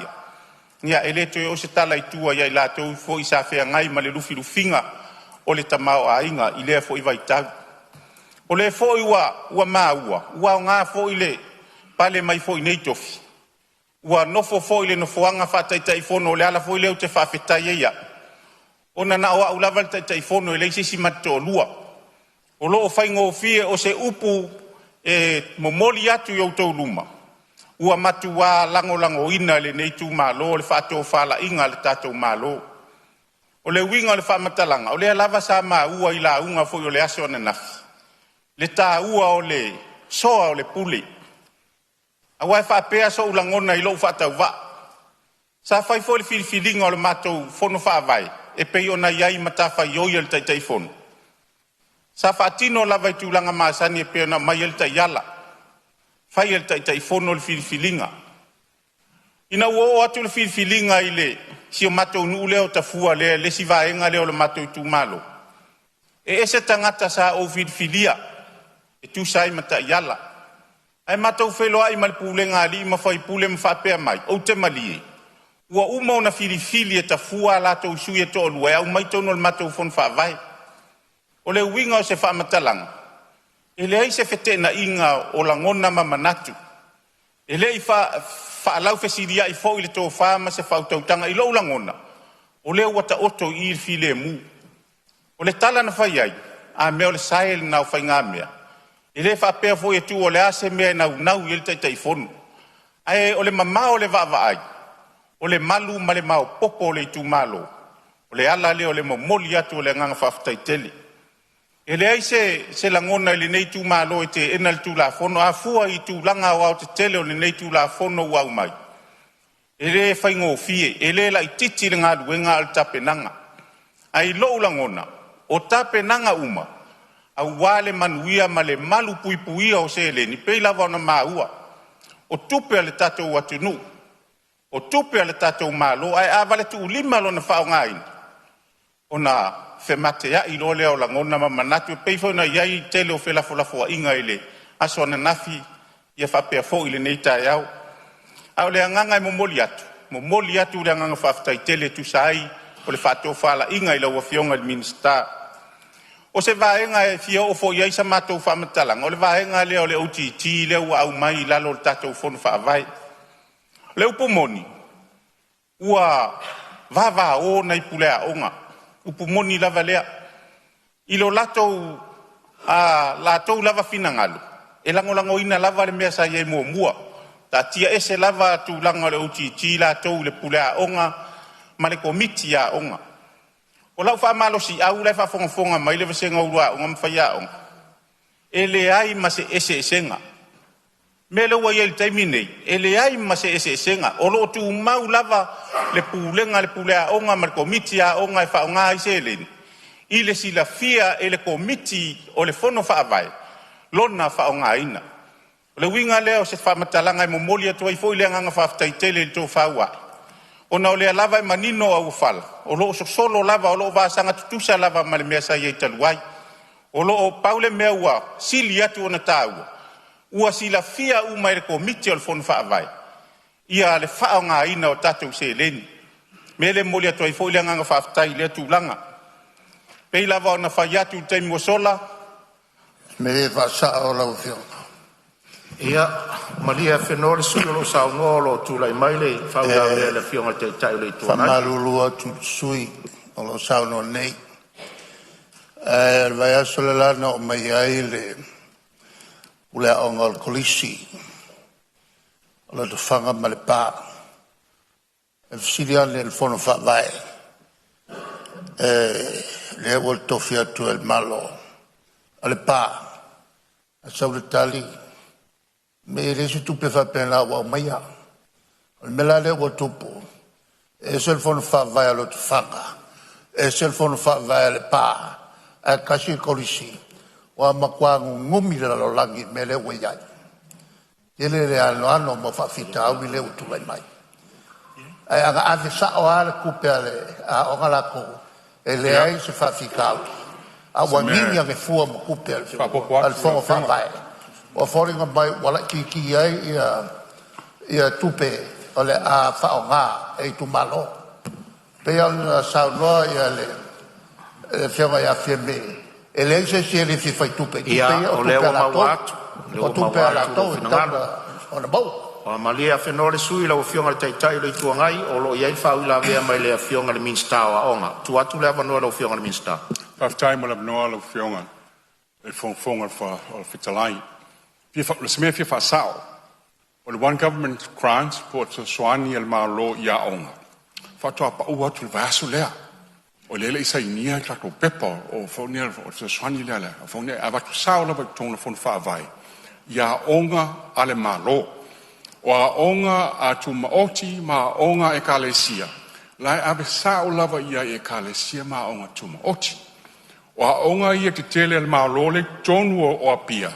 ia, e le toe oo se tala i tua ia i latou foi sa feagai ma le lufilufiga o le tamaoaiga i lea foi vaitau. O lea foi ua maua ua aoga foi le pale mai foi i nei tofi, ua nofo foi i le nofoaga faa-Taitaifono. O le ala foi lea ou te faafetai ai au, ona na o au lava le Taitaifono e leai se isi ma te toalua. O lo o faigofie, o se upu e momoli atu i outou luma, ua matua lagolagoina e lenei itumalo le faatofalaiga a le tatou Malo. O le uiga o le faamatalaga, o lea lava sa maua i lauga foi o le aso ananafi le taua o le soa o le pule. Aua e faapea sou lagona i lou faatauvaa, sa fai foi le filifiliga o le matou Fono Faavae e pei ona i ai matafaioi a le Taitaifono. Sa faatino lava i tulaga masani e pei ona aumai ai le taiala, fai e le Taitaifono le filifiliga. Ina ua oo atu le filifiliga i si o matou nuu lea o Tafua lea le isi vaega lea o le matou itumalo, e ese tagata sa ou filifilia e tusa ai ma taiala. Ae matou feiloai ma le pulega a alii ma faipule ma faapea mai, ou te malie ua uma ona filifili e Tafua a latou sui e toalua e aumai i totonu o le matou Fono Faavae. O le uiga o se faamatalaga, e leai se feteenaiga o lagona ma manatu, e le i faalaufesiliai foi le tofa ma se faautautaga. I lou lagona, o lea ua taoto i i le filemu. O le tala na fai ai, a mea o le sae lena o faigamea, e le faapea foi e tuu o le a se mea e naunau i ai le Taitaifono. Ae o le mamao o le vaavaai, o le malu ma le maopoopo o le itumalo, o le ala lea o le momoli atu o le agaga faafetai tele. E leai se lagona i lenei itumalo e teena le Tulafono. A fua i tulaga aoaotetele o lenei Tulafono ua aumai, e le faigofie, e le laitiiti le galuega a o le tapenaga. Ae i lou lagona, o tapenaga uma aua le manuia ma le malupuipuia o seleni, e pei lava ona maua, o tupe a le tatou atunuu, o tupe a le tatou Malo, ae a valetuulima lona faaaogaina, ona femateai loa lea o lagona ma manatu, e pei foi ona i ai le tele o felafolafoaiga i le aso ananafi faapea foi lenei taeao. A o le agaga e momoli atu, momoli atu le agaga faafetai tele e tusa ai o le faatofalaiga i lau Afioga i le Minisita. O se vaega e fia oo foi i ai sa matou faamatalaga, o le vaega lea o le OGG lea ua aumai i lalo o le tatou Fono Faavae. O le upu moni, ua vavao nai pule aoga, upu moni lava lea, i lo latou lava finagalo, e lagolagoina lava le mea sa i ai muamua, taatia ese lava tulaga o le OGG latou i le pule aoga ma le komiti aoga. O lau faamalosiau la e faafogafoga mai le vasega o ulu aoga ma faiaoga, e leai ma se eseesega. O le mea lea ua i ai i le taimi lenei, e leai ma se eseesega, o lo o tumau lava le pulega a le pule aoga ma le komiti aoga e faaaoga ai seleni, i le silafia e le Komiti o le Fono Faavae lona faaaogaina. O le uiga lea o se faamatalaga e momoli atu ai foi le agaga faafetai tele i le tofa ua ae, ona o lea lava e manino auofala, o lo o sosolo lava, o lo o vasaga tutusa lava ma le mea sa i ai talu ai. O lo o pau le mea ua sili atu ona taua, ua silafia uma e le Komiti o le Fono Faavae ia le faaaogaina o tatou seleni. O le mea lea e momoli atu ai foi le agaga faafetai i lea tulaga. E pei lava ona fai atu i le taimi ua sola, Malie faasao lau Afioga. Ia malie afenoa le sui usufono o lo o saunoa o lo o tulai mai le faauilavea a le Afioga i le Taitai o le Itu Agai. Faamalulu atu i le sui usufono o lo o saunoa nei, ae o le vaiaso le la na oo mai ai le pule aoga o le Kolisi o Lotofaga ma Lepa e fesili ane i le Fono Faavae, lea ua tofi atu e le Malo o Lepa, ae sau le tali, e leai se tupe faapena ua aumaia. O le mea la lea ua tupu, e ese le fono faavae a Lotofaga, ese le fono faavae a Lepa, ae tasi le Kolisi. Ua matua nunumi le lalolagi i le mea lea ua i ai. E tele le anoano o mau faafitauli lea ua tulai mai. Ae ana ave sao lava le tupe a le aoga latou, e leai se faafitauli, a Se ua nini mea ane fua ma tupe a le faaopoopo a le atu lau Fono Afioga. Faavae, ua foliga mai ua laitiiti ai ia tupe o le a faaaoga e itumalo. E pei ona saunoa le Afioga ia Fiame, E leai se isi e le fia fai tupe i tupe Ia, ia o o lea tupe a ua maua latou. atu, lea O ua tupe maua a atu lou latou e finagalo. tatau ona maua. Ua malie afenoa le sui usufono lau Afioga i le Taitai o le Itu Agai, o lo o i ai le faauilavea mai le Afioga i le Minisita o Aoga. Tuu atu le avanoa i lau Afioga i le Minisita. Faafetai mo le avanoa lau Afioga i le Fofoga Fetalai. O se mea e fia faasao, o le One Government Grant po o le fesoasoani a le Malo i aoga, faatoa pau atu i le vaiaso lea. O lea e le i sainia le tatou pepa o le fesoasoani lea, e avatu sao lava i totonu o le Fono Faavae i aoga a le Malo. O aoga tumaoti ma aoga a ekalesia, la e ave sao lava i ai i ekalesia ma aoga tumaoti. O aoga ia tetele a le Malo lea e i totonu o Apia,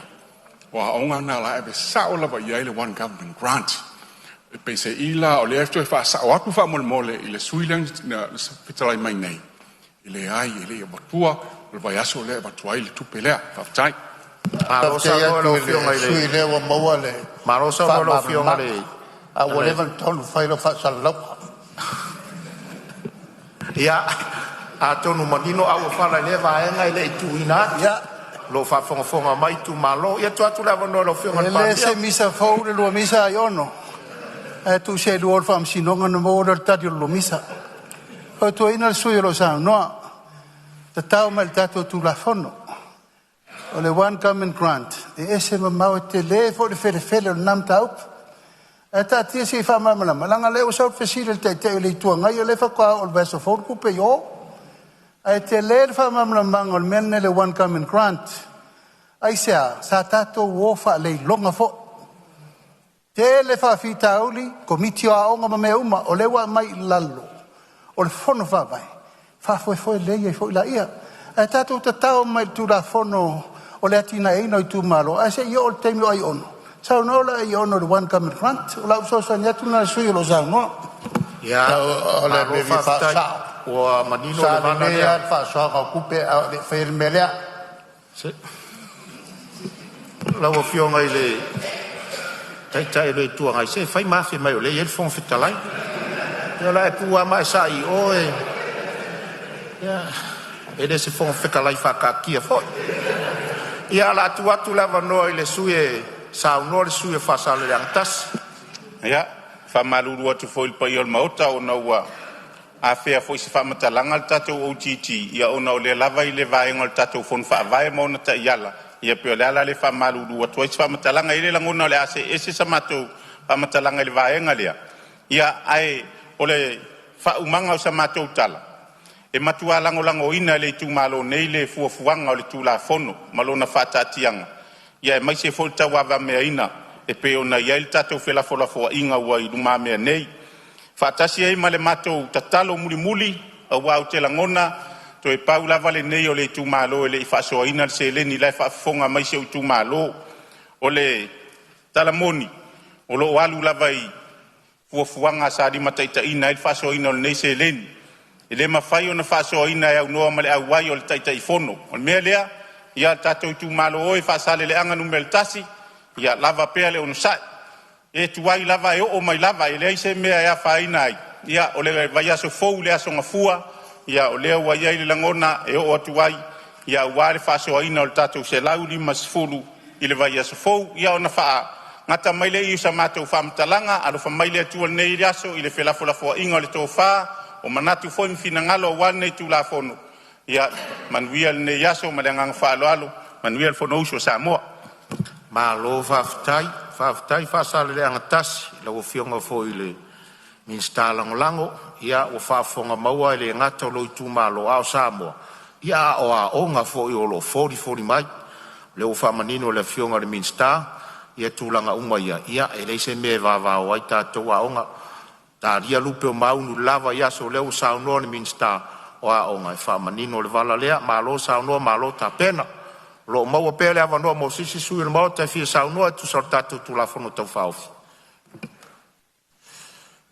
o aoga na o la e ave sao lava i ai le One Government Grant. E peiseai la o lea e toe faasao atu faamolemole i le sui usufono lea na fetalai mai nei, e leai e le i avatua, o le vaiaso lea e avatu ai le tupe lea. Faafetai. Malo Faafetai saunoa i atu lau i Afioga le i le sui usufono o lea ua maua le Malo saunoa i lau Afioga i faamalamalamaga, le a ua leva ona tatau ona fai lau faasalalauga. Ia, atonu manino auofala i lea vaega e le i tuuina atu. Ia, O lo o faafogafoga mai itumalo. Ia tuu atu le avanoa i lau Afioga i e le le Palemia. se misa fou le lua misa Aiono, ae tuu seelua i o i le faamasinoga ona maua lea o le tali o le lua misa. Fautuaina le sui usufono o lo o saunoa, tatao mai i le tatou Tulafono. O le One Government Grant, e ese mamao e tele foi le felefele o lena mataupu. Ae taatia se i faamalamalama, leaga o lea ua sau le fesili a le Taitai o le Itu Agai, o lea faatoa oo i le vaiaso fou le tupe i o. Ae tele le faamalamalamaga o le mea lenei o le One Government Grant. Aisea? Sa tatou o faaleiloga foi. Tele faafitauli, Komiti o Aoga ma mea uma, o lea ua aumai i lalo o le Fono Faavae, faafoefoe lelei ai foi laia. Ae tatou tatao mai i le Tulafono o le Atinaeina o Itumalo, ae se i oo i le taimi o Aiono, saunoa loa Aiono i le One Government Grant. O lau fesoasoani atu lena i le sui usufono o lo o saunoa. Ia, O le malo mea e fia faafetai. faasao, Ua manino sa le vala lelei lava lea. le faasoaina o tupe a o le i faia le mea lea. Lau Afioga i le Taitai o le Itu Agai, se fai ma afe mai o lea e i ai le Fofoga Fetalai. Ia o le a e tu lava ma e sa'i i o, ia, e le o se Fofoga Fetalai faataatia foi. Ia, o le a tuu atu le avanoa i le sui usufono e saunoa, le sui usufono mo Faasaleleaga 1. Ia, e faamalulu atu foi i le paia o le Maota ona ua afea foi i se faamatalaga le tatou OGG, ia ona o lea lava e i le vaega o le tatou Fono Faavae ma ona taiala, ia pei o le ala lea e faamalulu atu ai se faamatalaga. E i ai le lagona o le a see ese sa matou faamatalaga i le vaega lea, ia ae o le faaumaga o sa matou tala, e matua lagolagoina e le itumalo nei le fuafuaga o le Tulafono ma lona faataatiaga, aemaise foi le tauavameaina e pei ona i ai le tatou felafolafoaiga ua i lumamea nei, faatasi ai ma le matou tatalo mulimuli, aua ou te lagona toe pau lava lenei o le itumalo e le i faasoaina le seleni, o la e faafofoga mai si ou itumalo. O le tala moni, o lo o alu lava i fuafuaga sa limataitaiina ai le faasoaina o lenei seleni. E le mafai ona faasoaina e aunoa ma le auai o le Taitaifono. O le mea lea, ia le tatou itumalo e Faasaleleaga 1, ia lava pea le onosai, e tuai lava e oo mai lava, e leai se mea e afaina ai. Ia o le vaiaso fou i le aso Gafua, ia o lea ua i ai le lagona e oo atu ai aua le faasoaina o le tatou $150,000 i le vaiaso fou. Ia ona faagata mai lea i i o sa matou faamatalaga, alofa mai le Atua i lenei aso i le felafolafoaiga o le tofa, o manatu foi ma finagalo aua lenei Tulafono. Ia manuia lenei aso ma le agaga faaaloalo, manuia le Fonousu a Samoa. Malo faafetai, faafetai Faasaleleaga 1 i lau Afioga foi i le Minisita Lagolago. Ia ua faafofoga e le gata o lou itumalo a o Samoa, ia a o aoga foi o lo o folifoli mai. O lea ua faamanino e le Afioga i le Minisita ia tulaga uma ia, ia e leai se mea e vavao ai tatou aoga. Talia lupe o maunu i le la vaiaso, o lea ua saunoa le Minisita o Aoga e faamanino le vala lea. Malo saunoa malo tapena. O lo o maua pea le avanoa mo se isi sui usufono o le Maota e fia saunoa e tusa o le tatou Tulafono Tau Faaofi.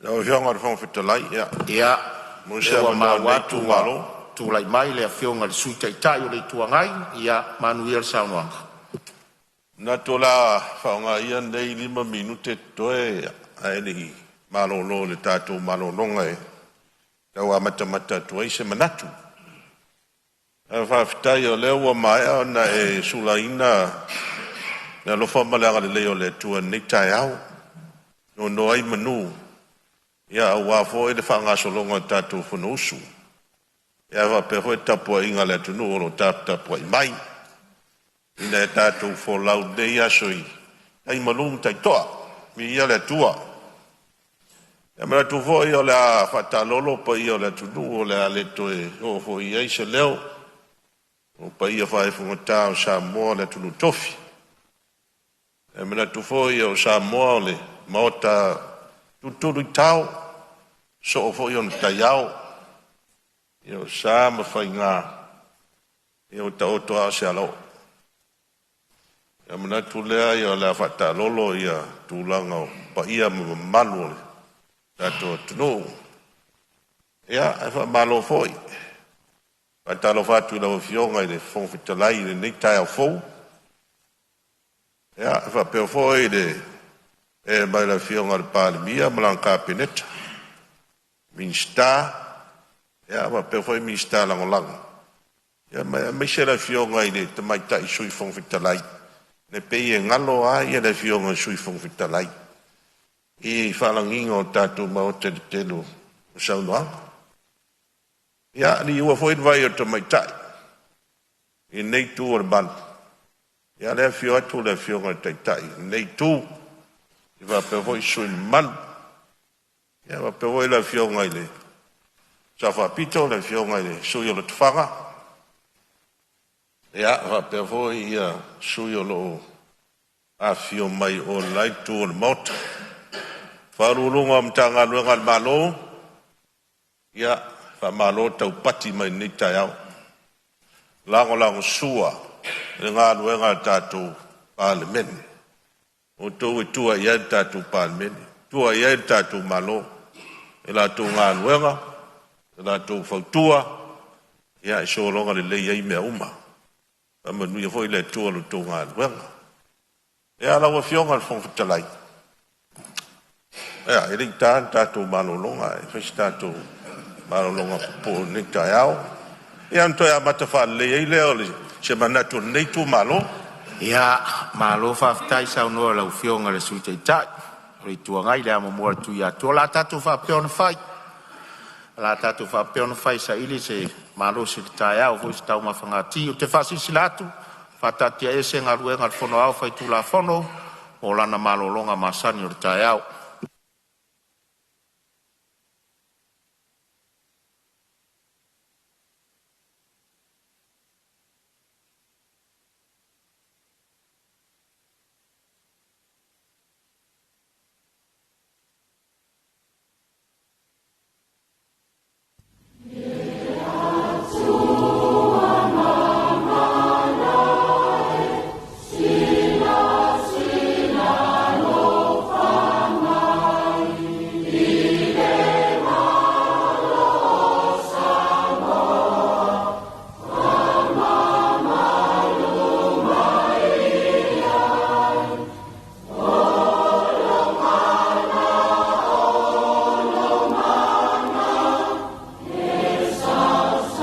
Lau Afioga i le Fofoga Fetalai, ia Ia, maua lea se ua avanoa o maua lenei atu ua itumalo. tulai mai le Afioga i le Sui Taitai o le Itu Agai. Ia manuia le saunoaga. Manatu o le a faaaoga ia lenei 5 minute totoe ae le i malolo i le tatou malologa e tau amatamata atu ai se manatu. Faafetai o lea ua maea ona e sulaina le alofa ma le agalelei o le Atua i lenei taeao, ua nono ai manu aua foi le faagasologa o le tatou Fonousu, ae faapea foi le tapuaiga a le atunuu o lo o taputapuai mai, ina ia tatou folau i lenei aso i tai malu ma tai toa. Viia le Atua. E manatu foi o le a faataalolo paia o le atunuu, o le a le toe oo foi i ai se leo, o paia faaifogata o Samoa le atunuu tofi. E manatu foi o Samoa o le Maota tulutuluitao, soo foi ona taiao, o sa ma faiga ua taoto a o se alaoo. Ona manatu lea o le a faataalolo tulaga o paia ma mamalu o le tatou atunuu. Ia, ae faamalo foi. E faatalofa atu i lau Afioga i le Fofoga Fetalai i lenei taeao fou, e faapea foi le ee mai o le Afioga i le Palemia ma lana Kapeneta, Minisita faapea foi Minisita Lagolago, aemaise le Afioga i le Tamaitai Sui Fofoga Fetalai. E pei e galo lava le Afioga i le Sui Fofoga Fetalai i faalagiga o le tatou Maota i le tele o saunoaga. Ia, liua foi le vai o le tamaitai i lenei itu o le malu, ia o lea e afio atu le Afioga i le Taitai o lenei itu faapea foi sui usufono mamalu, ia faapea foi le Afioga i le Sao Faapito, le Afioga i le Sui o Lotofaga, ia faapea foi sui o lo o afifio mai o le la itu o le Maota. Ofisa Sili o Pulega o Matagaluega a le Malo, ia faamalo taupati mai i lenei taeao, lagolagosua i le galuega a le tatou Palemene. O outou e tua i ai le tatou Palemene, tua i ai le tatou Malo i la outou galuega, la outou fautua, e sologa lelei ai mea uma. Faamanuia foi le Atua i la outou galuega. Ia, lau Afioga i le Fofoga Fetalai, ia, e le i taa le tatou malologa, ae fai se tatou malologa pupuu i lenei taeao, ia ona toe amata faalelei ai lea o se manatu o lenei itumalo. Ia, malo faafetai saunoa i lau Afioga i le Sui Taitai o le Itu Agai, le amomua a le Tuiatua. O le a tatou faapea ona fai, o le a tatou faapea ona fai e saili se malosi i le taeao aua foi se taumafagati. Ou te faasilasila atu ua faataatiaese Galuega a le Fono Aoao Faitulafono mo lana malologa masani o le taeao.